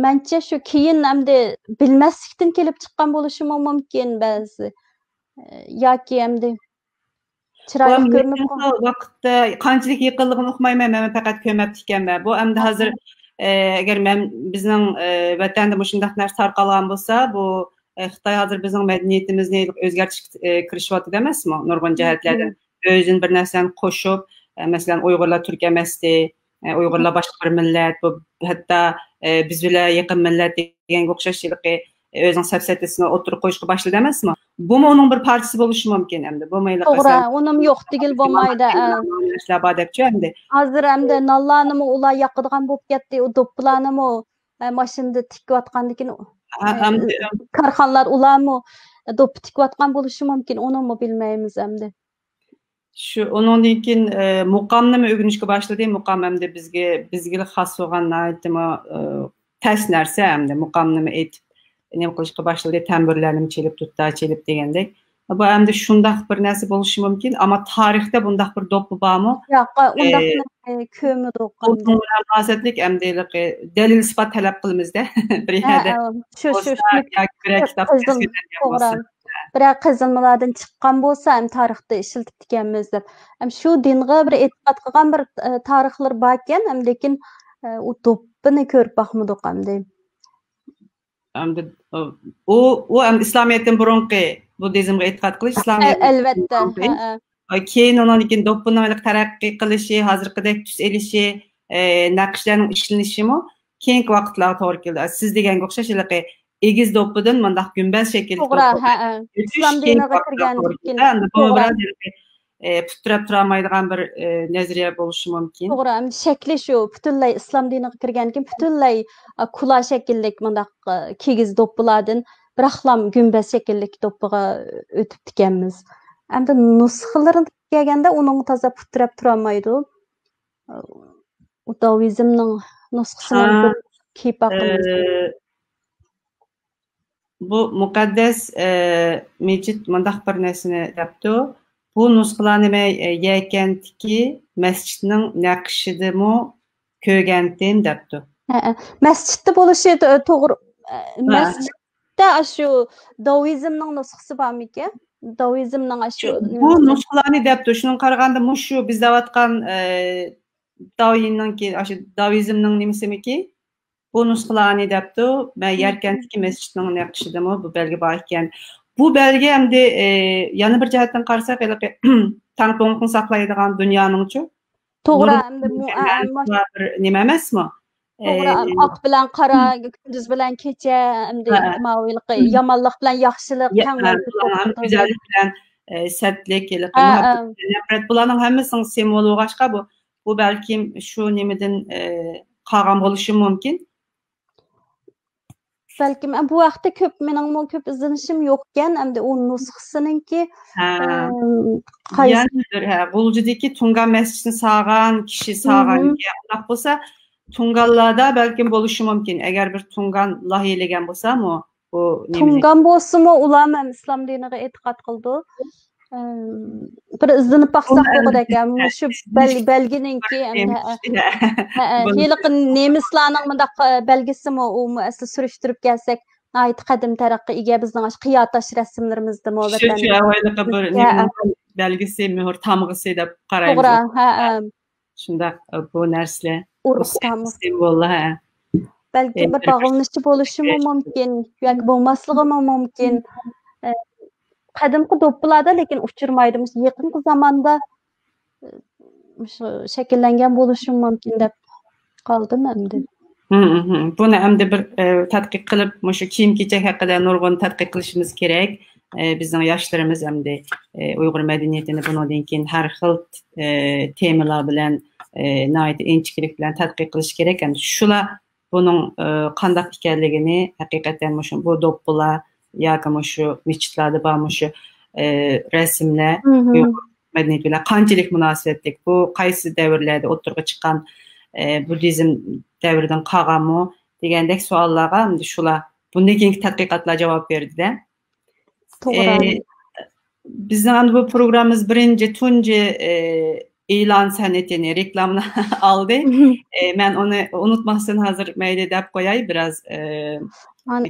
مەنچە شۇ كېيىن ئەمدى بىلمەسلىكتىن كېلىپ چىققان بولۇشىمۇ مۇمكىن بەزى. ئە، ياكى ئەمدى بۇ چىرايلىق ئەمدى كۆرۈنۈپ قال- يېقىنقى ۋاقىتتا قانچىلىك يېقىنلىقىنى ئۇقمايمەن، مەن پەقەت كۆرمەپتىكەنمەن. بۇ ئەمدى ھە، ھازىر، ھە. ئە، ئەگەر مەن، بىزنىڭ، ئە، ۋەتەندە مۇشۇنداق نەرسە تارقالغان بولسا، بۇ، ئە، خىتاي ھازىر بىزنىڭ مەدەنىيىتىمىزنى ئۆزگەرتىشكە، ئە، كىرىشىۋاتىدۇ ئەمەسمۇ؟ نۇرغۇن مم، جەھەتلەردىن. مم. ئۆزىدىن بىر نەرسىلەرنى قوشۇپ، ئە، مەسىلەن، ئۇيغۇرلار تۈرك ئەمەستى، ئە، ئۇيغۇرلار باشقا بىر مىللەت، بۇ ھەتتا، ئە، بىز بىلەن يېقىن مىللەت دېگەنگە ئوخشاش ھېلىقى، ئە، ئۆزىنىڭ سەپسەتىسىنى ئوتتۇرىغا قويۇشقا باشلىدى ئەمەسمۇ؟ بۇمۇ ئۇنىڭ بىر پارچىسى بولۇشى مۇمكىن ئەمدى. بۇمۇ ھېلىقى توغرا، سەن ئۇنىمۇ يوق دېگىلى بولمايدۇ، ئە. نەرسىلەر بار دەپچۇ ئەمدى. ھازىر ئەمدى نانلارنىمۇ ئۇلار ياقىدىغان بولۇپ كەتتى، ئۇ دوپپىلارنىمۇ، ئە، ماشىنىدا تىكىۋاتقاندىكىن، ھە، ئە، ئەمدى، ئە، كارخانىلار ئۇلارمۇ دوپپا تىكىۋاتقان بولۇشى مۇمكىن، ئۇنىمۇ بىلمەيمىز ئەمدى. شۇ، ئۇنىڭدىن كېيىن، ئە، مۇقامنىمۇ ئۆگىنىشكە باشلىدى. مۇقام ئەمدى بىزگە، بىزگىلا خاس بولغان ناھايىتىمۇ، ئە، تەس نەرسە ئەمدى. مۇقامنىمۇ ئېيتىپ، نېمە قىلىشقا باشلىدى، تەمبۇرلارنىمۇ چېلىپ، دۇتار چېلىپ دېگەندەك. بۇ ئەمدى شۇنداق بىر نەرسە بولۇشى مۇمكىن، ئەمما تارىختا بۇنداق بىر دوپپا بارمۇ؟ ياق، ئۇنداق ئە، نەرسە كۆرمىدۇق ئۇنىڭ ئەمدى. بىلەن مۇناسىۋەتلىك ئەمدى ھېلىقى دەلىل-ئىسپات تەلەپ قىلىمىز-دە. بىر ھە، يەردە ھە، شۇ، شۇ، بولسا شۇ، ياكى بىرەر شۇ كىتاب قېزىل، تەسۋىرلەنگەن توغرا. بولسا. بىرەر قېزىلمىلاردىن چىققان بولسا، ھەم تارىختا ئىشلىتىپتىكەنمىز دەپ. ھەم شۇ دىنغا بىر ئېتىقاد قىلغان بىر، ئە، تارىخلىرى باركەن، ھەم لېكىن، ئە، ئۇ دوپپىنى كۆرۈپ باقمىدۇق ئەمدى. ئەمدى، ئۇ، ئۇ ئەمدى ئىسلامىيەتتىن بۇرۇنقى بۇددىزمغا ئېتىقاد قىلىش، ئە، ئىسلامىيەتتىن ئەلۋەتتە، بۇرۇنقى. ھەئە. ئە، كېيىن ئۇنىڭدىن كېيىن دوپپىنىڭ تەرەققىي قىلىشى، ھازىرقىدەك تۈس ئېلىشى، ئە، نەقىشلەرنىڭ ئىشلىنىشىمۇ كېيىنكى ۋاقىتلارغا توغرا كېلىدۇ. سىز دېگەنگە ئوخشاش ھېلىقى ئېگىز دوپپىدىن مۇنداق گۈمبەز شەكىلدىكى توغرا، دوپپىغا ھەئە. ئۆتۈش ئىسلام كېيىنكى دىنىغا ۋاقىتلارغا كىرگەندىن توغرا كېيىن، كېلىدۇ. ئەمدى بۇمۇ توغرا. بىراز ھېلىقى، ئە، پۇت تىرەپ تۇرالمايدىغان بىر، ئە، نەزەرىيە بولۇشى مۇمكىن. توغرا، ئەمدى شەكلى شۇ، پۈتۈنلەي ئىسلام دىنىغا كىرگەندىن كېيىن پۈتۈنلەي، ئە، كۇلا شەكىللىك مۇنداق، ئە، كىگىز دوپپىلاردىن بىراقلام گۈمبەز شەكىللىك دوپپىغا ئۆتۈپتىكەنمىز. ئەمدى نۇسخىلىرىغا كەلگەندە ئۇنىڭغا تازا پۇت تىرەپ تۇرالمايدۇ. ئۇ داۋىزمنىڭ نۇسخىسىنى ھە، بىر كىيىپ باقىمىز. ئى، بۇ مۇقەددەس، ئى، مىجىت مۇنداق بىر نەرسىنى دەپتۇ. بۇ نۇسخىلارنى مەن، ئى، يەكەنتىكى مەسچىتنىڭ نەقىشىدىمۇ كۆرگەنتىم دەپتۇ. ھە، ھە. مەسچىتتە بولۇشى تو-، توغرا، ئە، ھە. مەسچىتتە ئاشۇ داۋىزمنىڭ نۇسخىسى بارمىكەن؟ داۋىزمنىڭ ئاشۇ شۇ، بۇ نېمىسى؟ نۇسخىلارنى دەپتۇ. شۇنىڭغا قارىغاندا مۇشۇ بىز دەۋاتقان، ئى، داۋىننىڭكى، ئاشۇ داۋىزمنىڭ نېمىسىمىكى؟ بۇ نۇسخىلارنى دەپتۇ. مەن مم. يەركەنتتىكى مەسچىتنىڭ نەقىشىدىمۇ بۇ بەلگە بار ئىكەن. بۇ بەلگە ئەمدى، ئى، يەنە بىر جەھەتتىن قارىساق، ھېلىقى تەڭپۇڭلۇقنى ساقلايدىغان دۇنيانىڭچۇ؟ توغرا، نۇر ئەمدى مۇ-، ئە، ئە، مۇ-، بىر نېمە ئەمەسمۇ؟ توغرا، ئى، ئەم، ئاق بىلەن قارا، كۈندۈز بىلەن كېچە، ئەمدى ھە، ھە. ماۋۇ ھېلىقى يامانلىق بىلەن ياخشىلىق يا، تەڭ ھە، بولۇپ بۇلارنىڭ ھەم كېتىدۇ. گۈزەللىك بىلەن، ئى، سەتلىك، ھېلىقى ھە، مۇھەببەت ھە. بىلەن نەپرەت، بۇلارنىڭ ھەممىسىنىڭ سىمۋولى بولغاچقا، بۇ، بۇ بەلكىم شۇ نېمىدىن، ئى، قالغان بولۇشى مۇمكىن. بەلكىم، ئە، بۇ ھەقتە كۆپ، مېنىڭمۇ كۆپ ئىزدىنىشىم يوقكەن، ئەمدى ئۇ نۇسخىسىنىڭكى، ھە. ئەم، قايسى يەنە بىر، ھە، غۇلجىدىكى تۇڭگان مەسچىتىنى سالغان كىشى سالغان مھم. ئىكەن. ئۇنداق بولسا، تۇڭگانلاردا بەلكىم بولۇشى مۇمكىن. ئەگەر بىر تۇڭگان لايىھەلىگەن بولسا، مۇ-، بۇ نېمىنى. تۇڭگان بولسىمۇ، ئۇلارمۇ ھەم ئىسلام دىنىغا ئېتىقاد قىلىدۇ. ئەم، بىر ئىزدىنىپ باقساق بولغۇدەك، ھە، مۇشۇ بەل-، بەلگىنىڭكى، ھە، ھە، ھە، ھېلىقى نېمىسلارنىڭ مۇنداق، ئە، بەلگىسىمۇ، ئۇمۇ ئەسلى سۈرۈشتۈرۈپ كەلسەك، ناھايىتى قەدىم تەرەققىي ئىگە بىزنىڭ ئاشۇ قىيا تاش رەسىملىرىمىزدىمۇ شۇ، شۇ، ۋەتەن-، ھېلىقى بىر ھە، ھە. نېمە بەلگىسى، مۆھۈر تامغىسى دەپ قارايمىز. توغرا، ھە، ھە. شۇنداق، بۇ نەرسىلەر ئۇرۇق تامغىسى. سىمۋوللار، ھە. بەلكىم ئە، بىر بىر باغلىنىشى بولۇشىمۇ مۇمكىن، ياكى بولماسلىقىمۇ مۇمكىن. ئە، قەدىمكى دوپپىلاردا لېكىن ئۇچرىمايدۇ. مۇشۇ يېقىنقى زاماندا، ئە، مۇشۇ شەكىللەنگەن بولۇشىمۇ مۇمكىن دەپ قالدىم ئەمدى. ھىم، ھىم، ھىم. بۇنى ئەمدى بىر، ئە، تەتقىق قىلىپ، مۇشۇ كىيىم-كېچەك ھەققىدە نۇرغۇن تەتقىق قىلىشىمىز كېرەك. ئە، بىزنىڭ ياشلىرىمىز ئەمدى، ئە، ئۇيغۇر مەدەنىيىتىنى بۇنىڭدىن كېيىن ھەر خىل، ئە، تېمىلار بىلەن، ئە، ناھايىتى ئىنچىكىلىك بىلەن تەتقىق قىلىشى كېرەك. ئەمدى شۇلار بۇنىڭ، ئە، قانداق ئىكەنلىكىنى ھەقىقەتەن مۇشۇ بۇ دوپپىلار ياكى مۇشۇ مىچىتلاردا بار مۇشۇ، ئە، رەسىملەر مھم. ئۇيغۇر مەدەنىيىتى بىلەن قانچىلىك مۇناسىۋەتلىك، بۇ قايسى دەۋرلەردە ئوتتۇرىغا چىققان، ئە، بۇددىزم دەۋرىدىن قالغانمۇ دېگەندەك سوئاللارغا ئەمدى شۇلار، بۇندىن كېيىنكى تەتقىقاتلار جاۋاب بېرىدۇ-دە. توغرا. ئە، بىزنىڭ ئەمدى بۇ پروگراممىمىز بىرىنچى تۇنجى، ئە، ئېلان سەنئىتىنى، رېكلامىنى ئالدى. ئە، مەن ئۇنى ئۇنتۇماستىن ھازىر مەيلى دەپ قوياي، بىراز، ئە،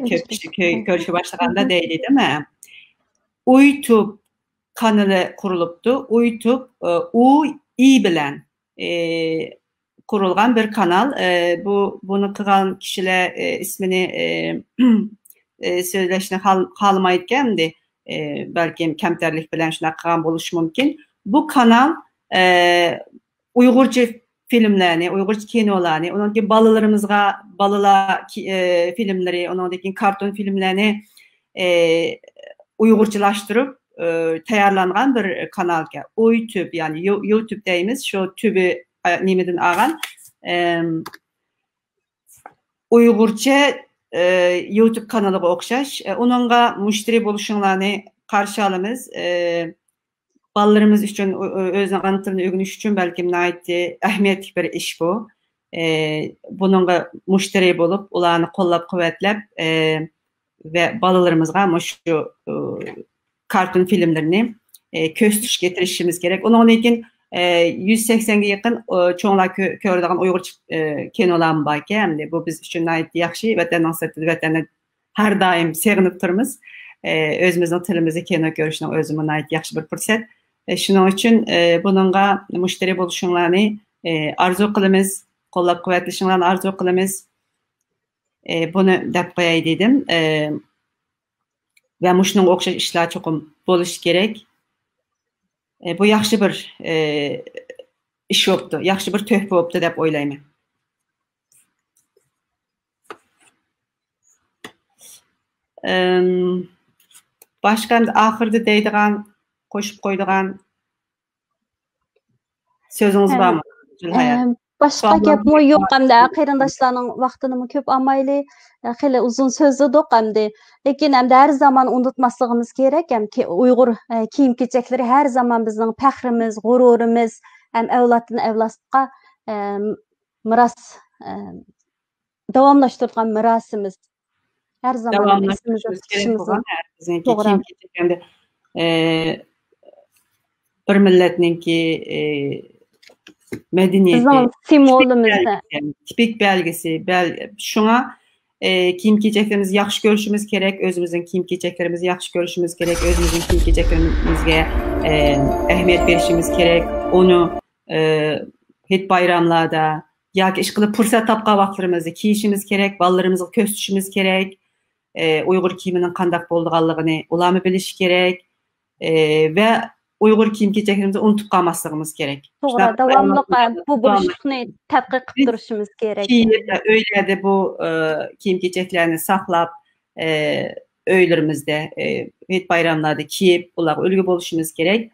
كۆپ كىشى كۆ-، كۆرۈشكە باشلىغاندا دەيلى، دېمە. ئۇيتۇب كانىلى قۇرۇلۇپتۇ. ئۇيتۇب، ئە، ئۇ، ئى بىلەن، ئە، قۇرۇلغان بىر كانال. ئە، بۇ، بۇنى قىلغان كىشىلەر، ئە، ئىسمىنى، ئە، ئە، سۆزلەشنى خال-، خالىمايدىكەن ئەمدى. ئە، بەلكىم كەمتەرلىك بىلەن شۇنداق قىلغان بولۇشى مۇمكىن. بۇ كانال، ئە، ئۇيغۇرچە فىلىملەرنى، ئۇيغۇرچە كىنولارنى، ئۇنىڭدىن كېيىن بالىلىرىمىزغا بالىلار كى-، ئە، فىلىملىرى، ئۇنىڭدىن كېيىن كارتون فىلىملەرنى، ئە، ئۇيغۇرچىلاشتۇرۇپ، ئە، تەييارلانغان بىر كانالكەن. ئۇيتۇب، يەنى يۇ-، يۇتۇب دەيمىز، شۇ تۈبى، ئە، نېمىدىن ئالغان. ئەم، ئۇيغۇرچە، ئە، يۇتۇب كانىلىغا ئوخشاش. ئە، ئۇنىڭغا مۇشتەرى بولۇشۇڭلارنى قارشى ئالىمىز. ئە، بالىلىرىمىز ئۈچۈن، ئۆ-، ئۆ-، ئۆزىنىڭ ئانا تىلىنى ئۆگىنىش ئۈچۈن بەلكىم ناھايىتى ئەھمىيەتلىك بىر ئىش بۇ. ئە، بۇنىڭغا مۇشتەرى بولۇپ، ئۇلارنى قوللاپ-قۇۋۋەتلەپ، ئە، ۋە بالىلىرىمىزغا مۇشۇ، ئۇ، كارتون فىلىملىرىنى، ئە، كۆرسىتىشكە تىرىشىشىمىز كېرەك. ئۇنىڭدىن كېيىن، ئە، يۈز سەكسەنگە يېقىن، ئۇ، چوڭلار كۆ-، كۆرىدىغان ئۇيغۇرچە، ئە، كىنولارمۇ باركەن. ئەمدى بۇ بىز ئۈچۈن ناھايىتى ياخشى. ۋەتەننىڭ سىرتىدا، ۋەتەننى ھەر دائىم سېغىنىپ تۇرىمىز. ئە، ئۆزىمىزنىڭ تىلىمىزدا كىنو كۆرۈشنىڭ ئۆزىمۇ ناھايىتى ياخشى بىر پۇرسەت. ئە، شۇنىڭ ئۈچۈن، ئە، بۇنىڭغا مۇشتەرى بولۇشۇڭلارنى، ئە، ئارزۇ قىلىمىز، قوللاپ-قۇۋۋەتلىشىڭلارنى ئارزۇ قىلىمىز. ئە، بۇنى دەپ قوياي دېدىم. ئە، ۋە مۇشۇنىڭغا ئوخشاش ئىشلار چوقۇم بولۇشى كېرەك. ئە، بۇ ياخشى بىر، ئە، ئىش بوپتۇ، ياخشى بىر تۆھپە بوپتۇ دەپ ئويلايمەن. ئەم، باشقا ئەمدى ئاخىرىدا دەيدىغان، قوشۇپ قويىدىغان سۆزىڭىز بارمۇ، گۈلھايات؟ ئەم، باشقا گەپمۇ يوق ئەمدى، قېرىنداشلارنىڭ ۋاقتىنىمۇ كۆپ ئالمايلى. ئە، خېلى ئۇزۇن سۆزلىدۇق ئەمدى. لېكىن ئەمدى ھەر زامان ئۇنتۇتماسلىقىمىز كېرەك، ھەم كى-، ئۇيغۇر، ئە، كىيىم-كېچەكلىرى ھەر زامان بىزنىڭ پەخرىمىز، غۇرۇرىمىز، ھەم ئەۋلادتىن ئەۋلادقا، ئە، مىراس، ئە، داۋاملاشتۇرىدىغان مىراسىمىز. ھەر زامان ئېسىمىزدە تۇتۇشىمىز كېرەك بولغان، ھە، بىزنىڭكى كىيىم-كېچەك ئەمدى، ئە، بىر مىللەتنىڭكى، ئە، مەدەنىيىتى، بىزنىڭ سىمۋولىمىز، تىپىك بەلگىسى، بەل-، شۇڭا، ئە، كىيىم-كېچەكلىرىمىزنى ياخشى كۆرۈشىمىز كېرەك، ئۆزىمىزنىڭ كىيىم-كېچەكلىرىمىزنى ياخشى كۆرۈشىمىز كېرەك، ئۆزىمىزنىڭ كىيىم-كېچەكلىرىمىزگە، ئە، ئەھمىيەت بېرىشىمىز كېرەك، ئۇنى، ئە، ھېيت-بايراملاردا ياكى ئىشقىلىپ پۇرسەت تاپقان ۋاقىتلىرىمىزدا كىيىشىمىز كېرەك، بالىلىرىمىزغا كۆرسىتىشىمىز كېرەك. ئە، ئۇيغۇر كىيىمىنىڭ قانداق بولىدىغانلىقىنى ئۇلارمۇ بىلىشى كېرەك. ئە، ۋە ئۇيغۇر كىيىم-كېچەكلىرىمىزنى ئۇنتۇپ قالماسلىقىمىز كېرەك. توغرا، داۋاملىق بۇ بۇرۇشلۇقنى تەتقىق قىلىپ تۇرۇشىمىز كېرەك. ئۆيلەردە بۇ، ئە، كىيىم-كېچەكلەرنى ساقلاپ، ئە، ئۆيلىرىمىزدە، ئە، ھېيت-بايراملاردا كىيىپ، ئۇلارغا ئۈلگە بولۇشىمىز كېرەك.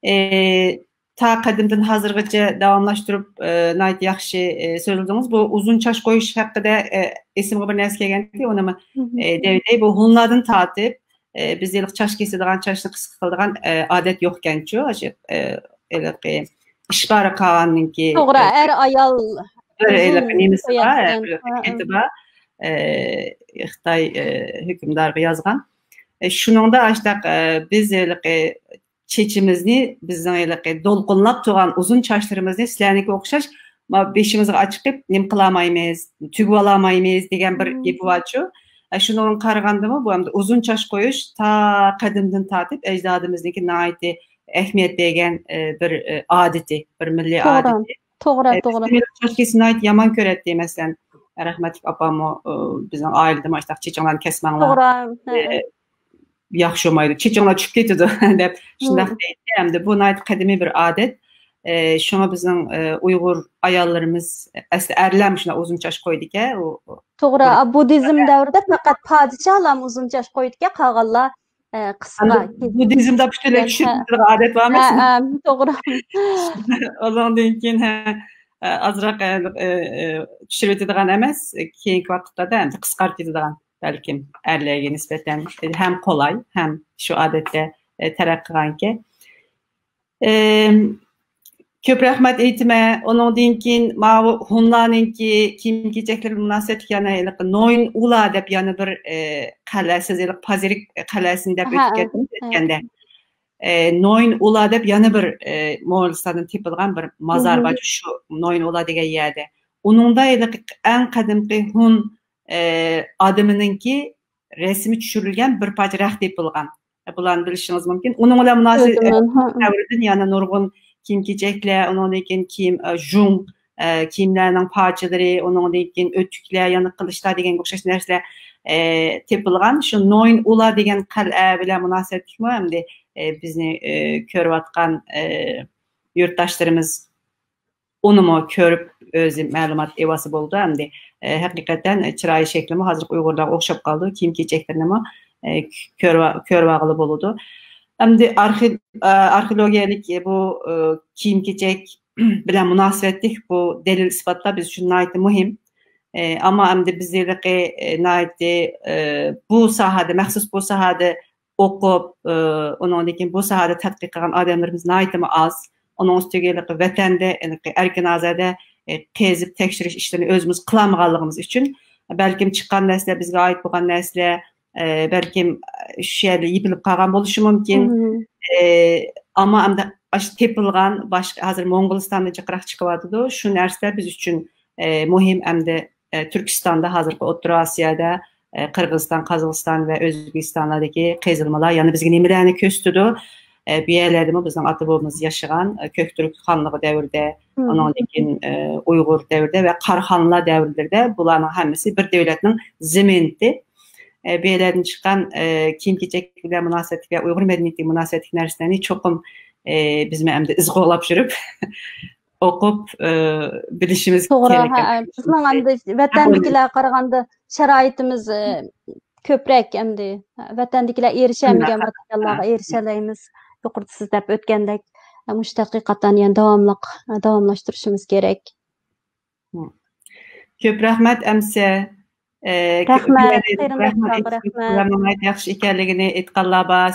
ئە، تا قەدىمدىن ھازىرغىچە داۋاملاشتۇرۇپ، ئە، ناھايىتى ياخشى، ئە، سۆزلىدىڭىز. بۇ ئۇزۇن چاچ قويۇش ھەققىدە، ئە، ئېسىمگە بىر نەرسە كەلگەنتى، ئۇنىمۇ، ئە، دەۋېتەي. بۇ ھۇنلاردىن تارتىپ، ئە، بىز ھېلىقى چاچ كېسىدىغان، چاچنى قىسقا قىلىدىغان، ئە، ئادەت يوقكەنچۇ، ئاشۇ، ئە، ھېلىقى ئىشقارى قاغاننىڭكى، توغرا، ئە، ئەر ئايال بىر ھېلىقى نېمىسى بار، بىر خېتى بار. ئە، خىتاي، ئە، ھۆكۈمدارىغا يازغان. ئە، شۇنىڭدا ئاشتاق، ئە، بىز ھېلىقى چېچىمىزنى، بىزنىڭ ھېلىقى دولقۇنلاپ تۇرغان ئۇزۇن چاچلىرىمىزنى سىلەرنىڭكىگە ئوخشاش، ما، بېشىمىزغا ئاچىقىپ، نېمە قىلالمايمىز، تۈگۈۋالالايمىز دېگەن بىر گېپى بارچۇ. ئە، شۇنىڭغا قارىغاندىمۇ، بۇ ئەمدى ئۇزۇن چاچ قويۇش تا قەدىمدىن تارتىپ ئەجدادىمىزنىڭكى ناھايىتى ئەھمىيەت بەرگەن، ئە، بىر، ئە، ئادىتى، بىر مىللىي ئادىتى. توغرا، ئە، توغرا. بىز چاچ كېسىشنى ناھايىتى يامان كۆرەتتى، مەسىلەن، رەھمەتلىك ئاپاممۇ، ئۇ، بىزنىڭ ئائىلىدىمۇ ئاشۇنداق چېچىڭلارنى كەسمەڭلار. توغرا، ھە. ئە، ياخشى بولمايدۇ، چېچىڭلار چۈشۈپ كېتىدۇ دەپ شۇنداق دەيتتى. ئەمدى بۇ ناھايىتى قەدىمىي بىر ئادەت. ئە، شۇڭا بىزنىڭ، ئە، ئۇيغۇر ئاياللىرىمىز، ئەسلى ئەرلەرمۇ شۇنداق ئۇزۇن چاچ قويىدىكەن. ئۇ، ئۇ، توغرا، بۇددىزم دەۋرىدە پەقەت پادىشاھلارمۇ ئۇزۇن چاچ قويىدىكەن، قالغانلار، ئە، قىسقا. بۇددىزمدا پۈتۈنلەي چۈشۈرۈپ كېتىدىغان ئادەت بارمۇ؟ ھە، ھە، توغرا. ئۇنىڭدىن كېيىن، ھە، ئە، ئازراق، ئە، ئە، ئە، چۈشۈرۈۋېتىدىغان ئەمەس، كېيىنكى ۋاقىتلاردا ئەمدى قىسقارتىۋېتىدىغان، بەلكىم ئەرلەرگە نىسبەتەن ھەم قولاي، ھەم شۇ ئادەتتە، ئە، تەرەققىي قىلغانىكەن. ئەم، كۆپ رەھمەت ئېيتىمەن. ئۇنىڭدىن كېيىن ماۋۇ ھۇنلارنىڭكى كىيىم-كېچەكلىرى مۇناسىۋەتلىك يەنە ھېلىقى نوين ئۇلا دەپ يەنە بىر، ئە، قەلئە، سىز ھېلىقى پازىرىك قەلئەسىنى دەپ ئۆتۈپ كەتتىڭىز ئۆتكەندە. ئە، نوين ئۇلا دەپ يەنە بىر، ئە، موڭغۇلىستاندىن تېپىلغان بىر مازار بار، شۇ نوين ئۇلا دېگەن يەردە. ئۇنىڭدا ھېلىقى ئەڭ قەدىمكى ھۇن، ئە، ئادىمىنىڭكى رەسىمى چۈشۈرۈلگەن بىر پارچە رەخت تېپىلغان. بۇلارنى بىلىشىڭىز مۇمكىن. ئۇنىڭ بىلەن مۇناسىۋەتلىك دەۋرىدىن يەنە نۇرغۇن كىيىم-كېچەكلەر، ئۇنىڭدىن كېيىن كىيىم، ئە، ژۇڭ، ئە، كىيىملەرنىڭ پارچىلىرى، ئۇنىڭدىن كېيىن ئۆتۈكلەر، يانە قىلىچلار دېگەنگە ئوخشاش نەرسىلەر، ئە، تېپىلغان. شۇ نوين ئۇلا دېگەن قەلئە بىلەن مۇناسىۋەتلىكمۇ ئەمدى، ئە، بىزنى، ئە، كۆرۈۋاتقان، ئە، يۇرتداشلىرىمىز ئۇنىمۇ كۆرۈپ ئۆزى مەلۇمات ئېلىۋالسا بولىدۇ. ئەمدى، ئە، ھەقىقەتەن چىرايى شەكلىمۇ ھازىرقى ئۇيغۇرلارغا ئوخشاپ قالىدۇ. كىيىم-كېچەكلىرىنىمۇ، ئە، كۆرۈۋا-، كۆرۈۋالغىلى بولىدۇ. ئەمدى ئارخې-، ئە، ئارخېئولوگىيەلىك بۇ، ئە، كىيىم-كېچەك بىلەن مۇناسىۋەتلىك بۇ دەلىل-ئىسپاتلار بىز ئۈچۈن ناھايىتى مۇھىم. ئە، ئەمما ئەمدى بىز ھېلىقى، ئە، ناھايىتى، ئە، بۇ ساھەدە، مەخسۇس بۇ ساھەدە ئوقۇپ، ئە، ئۇنىڭدىن كېيىن بۇ ساھەدە تەتقىق قىلغان ئادەملىرىمىز ناھايىتىمۇ ئاز. ئۇنىڭ ئۈستىگە ھېلىقى ۋەتەندە، ھېلىقى ئەركىن ئازادە، ئە، قېزىپ تەكشۈرۈش ئىشلىرىنى ئۆزىمىز قىلالمىغانلىقىمىز ئۈچۈن، بەلكىم چىققان نەرسىلەر، بىزگە ئائىت بولغان نەرسىلەر، ئە، بەلكىم، ئە، شۇ يەردە يېپىلىپ قالغان بولۇشى مۇمكىن. ئە، ئەمما ئەمدى ئاشۇ تېپىلغان، باشقا، ھازىر موڭغۇلىستاندىن جىقراق چىقىۋاتىدۇ. شۇ نەرسىلەر بىز ئۈچۈن، ئە، مۇھىم. ئەمدى، ئە، تۈركىستاندا، ھازىرقى ئوتتۇرا ئاسىيادا، ئە، قىرغىزىستان، قازاقىستان ۋە ئۆزبېكىستانلاردىكى قېزىلمىلار يەنە بىزگە نېمىلەرنى كۆرسىتىدۇ؟ ئە، بۇ يەرلەردىمۇ بىزنىڭ ئاتا-بوۋىمىز ياشىغان، ئە، كۆكتۈرك خانلىقى دەۋرىدە، ئۇنىڭدىن كېيىن، ئە، ئۇيغۇر دەۋرىدە ۋە قارا خانلار دەۋرلىرىدە، بۇلارنىڭ ھەممىسى بىر دۆلەتنىڭ زېمىنىتى. ئە، بۇ يەرلەردىن چىققان، ئە، كىيىم-كېچەك بىلەن مۇناسىۋەتلىك ۋە ئۇيغۇر مەدەنىيىتىگە مۇناسىۋەتلىك نەرسىلەرنى چوقۇم، ئە، بىزمۇ ئەمدى ئىز قوغلاپ يۈرۈپ، ئوقۇپ، ئى، بىلىشىمىز توغرا، كېرەك. ھە، بىزنىڭ ئەمدى ۋەتەندىكىلەرگە قارىغاندا شارائىتىمىز، ئى، كۆپرەك ئەمدى. ۋەتەندىكىلەر ئېرىشەلمىگەن ماتېرىياللارغا ئېرىشەلەيمىز. يۇقىرىدا سىز دەپ ئۆتكەندەك، مۇشۇ تەتقىقاتلارنى يەنە داۋاملىق، داۋاملاشتۇرۇشىمىز كېرەك. كۆپ رەھمەت، ئەمسە. ئى، رەھمەت، رەھمەت، رەھمەت. ياخشى ئىكەنلىكىنى ئېيتقانلار بار.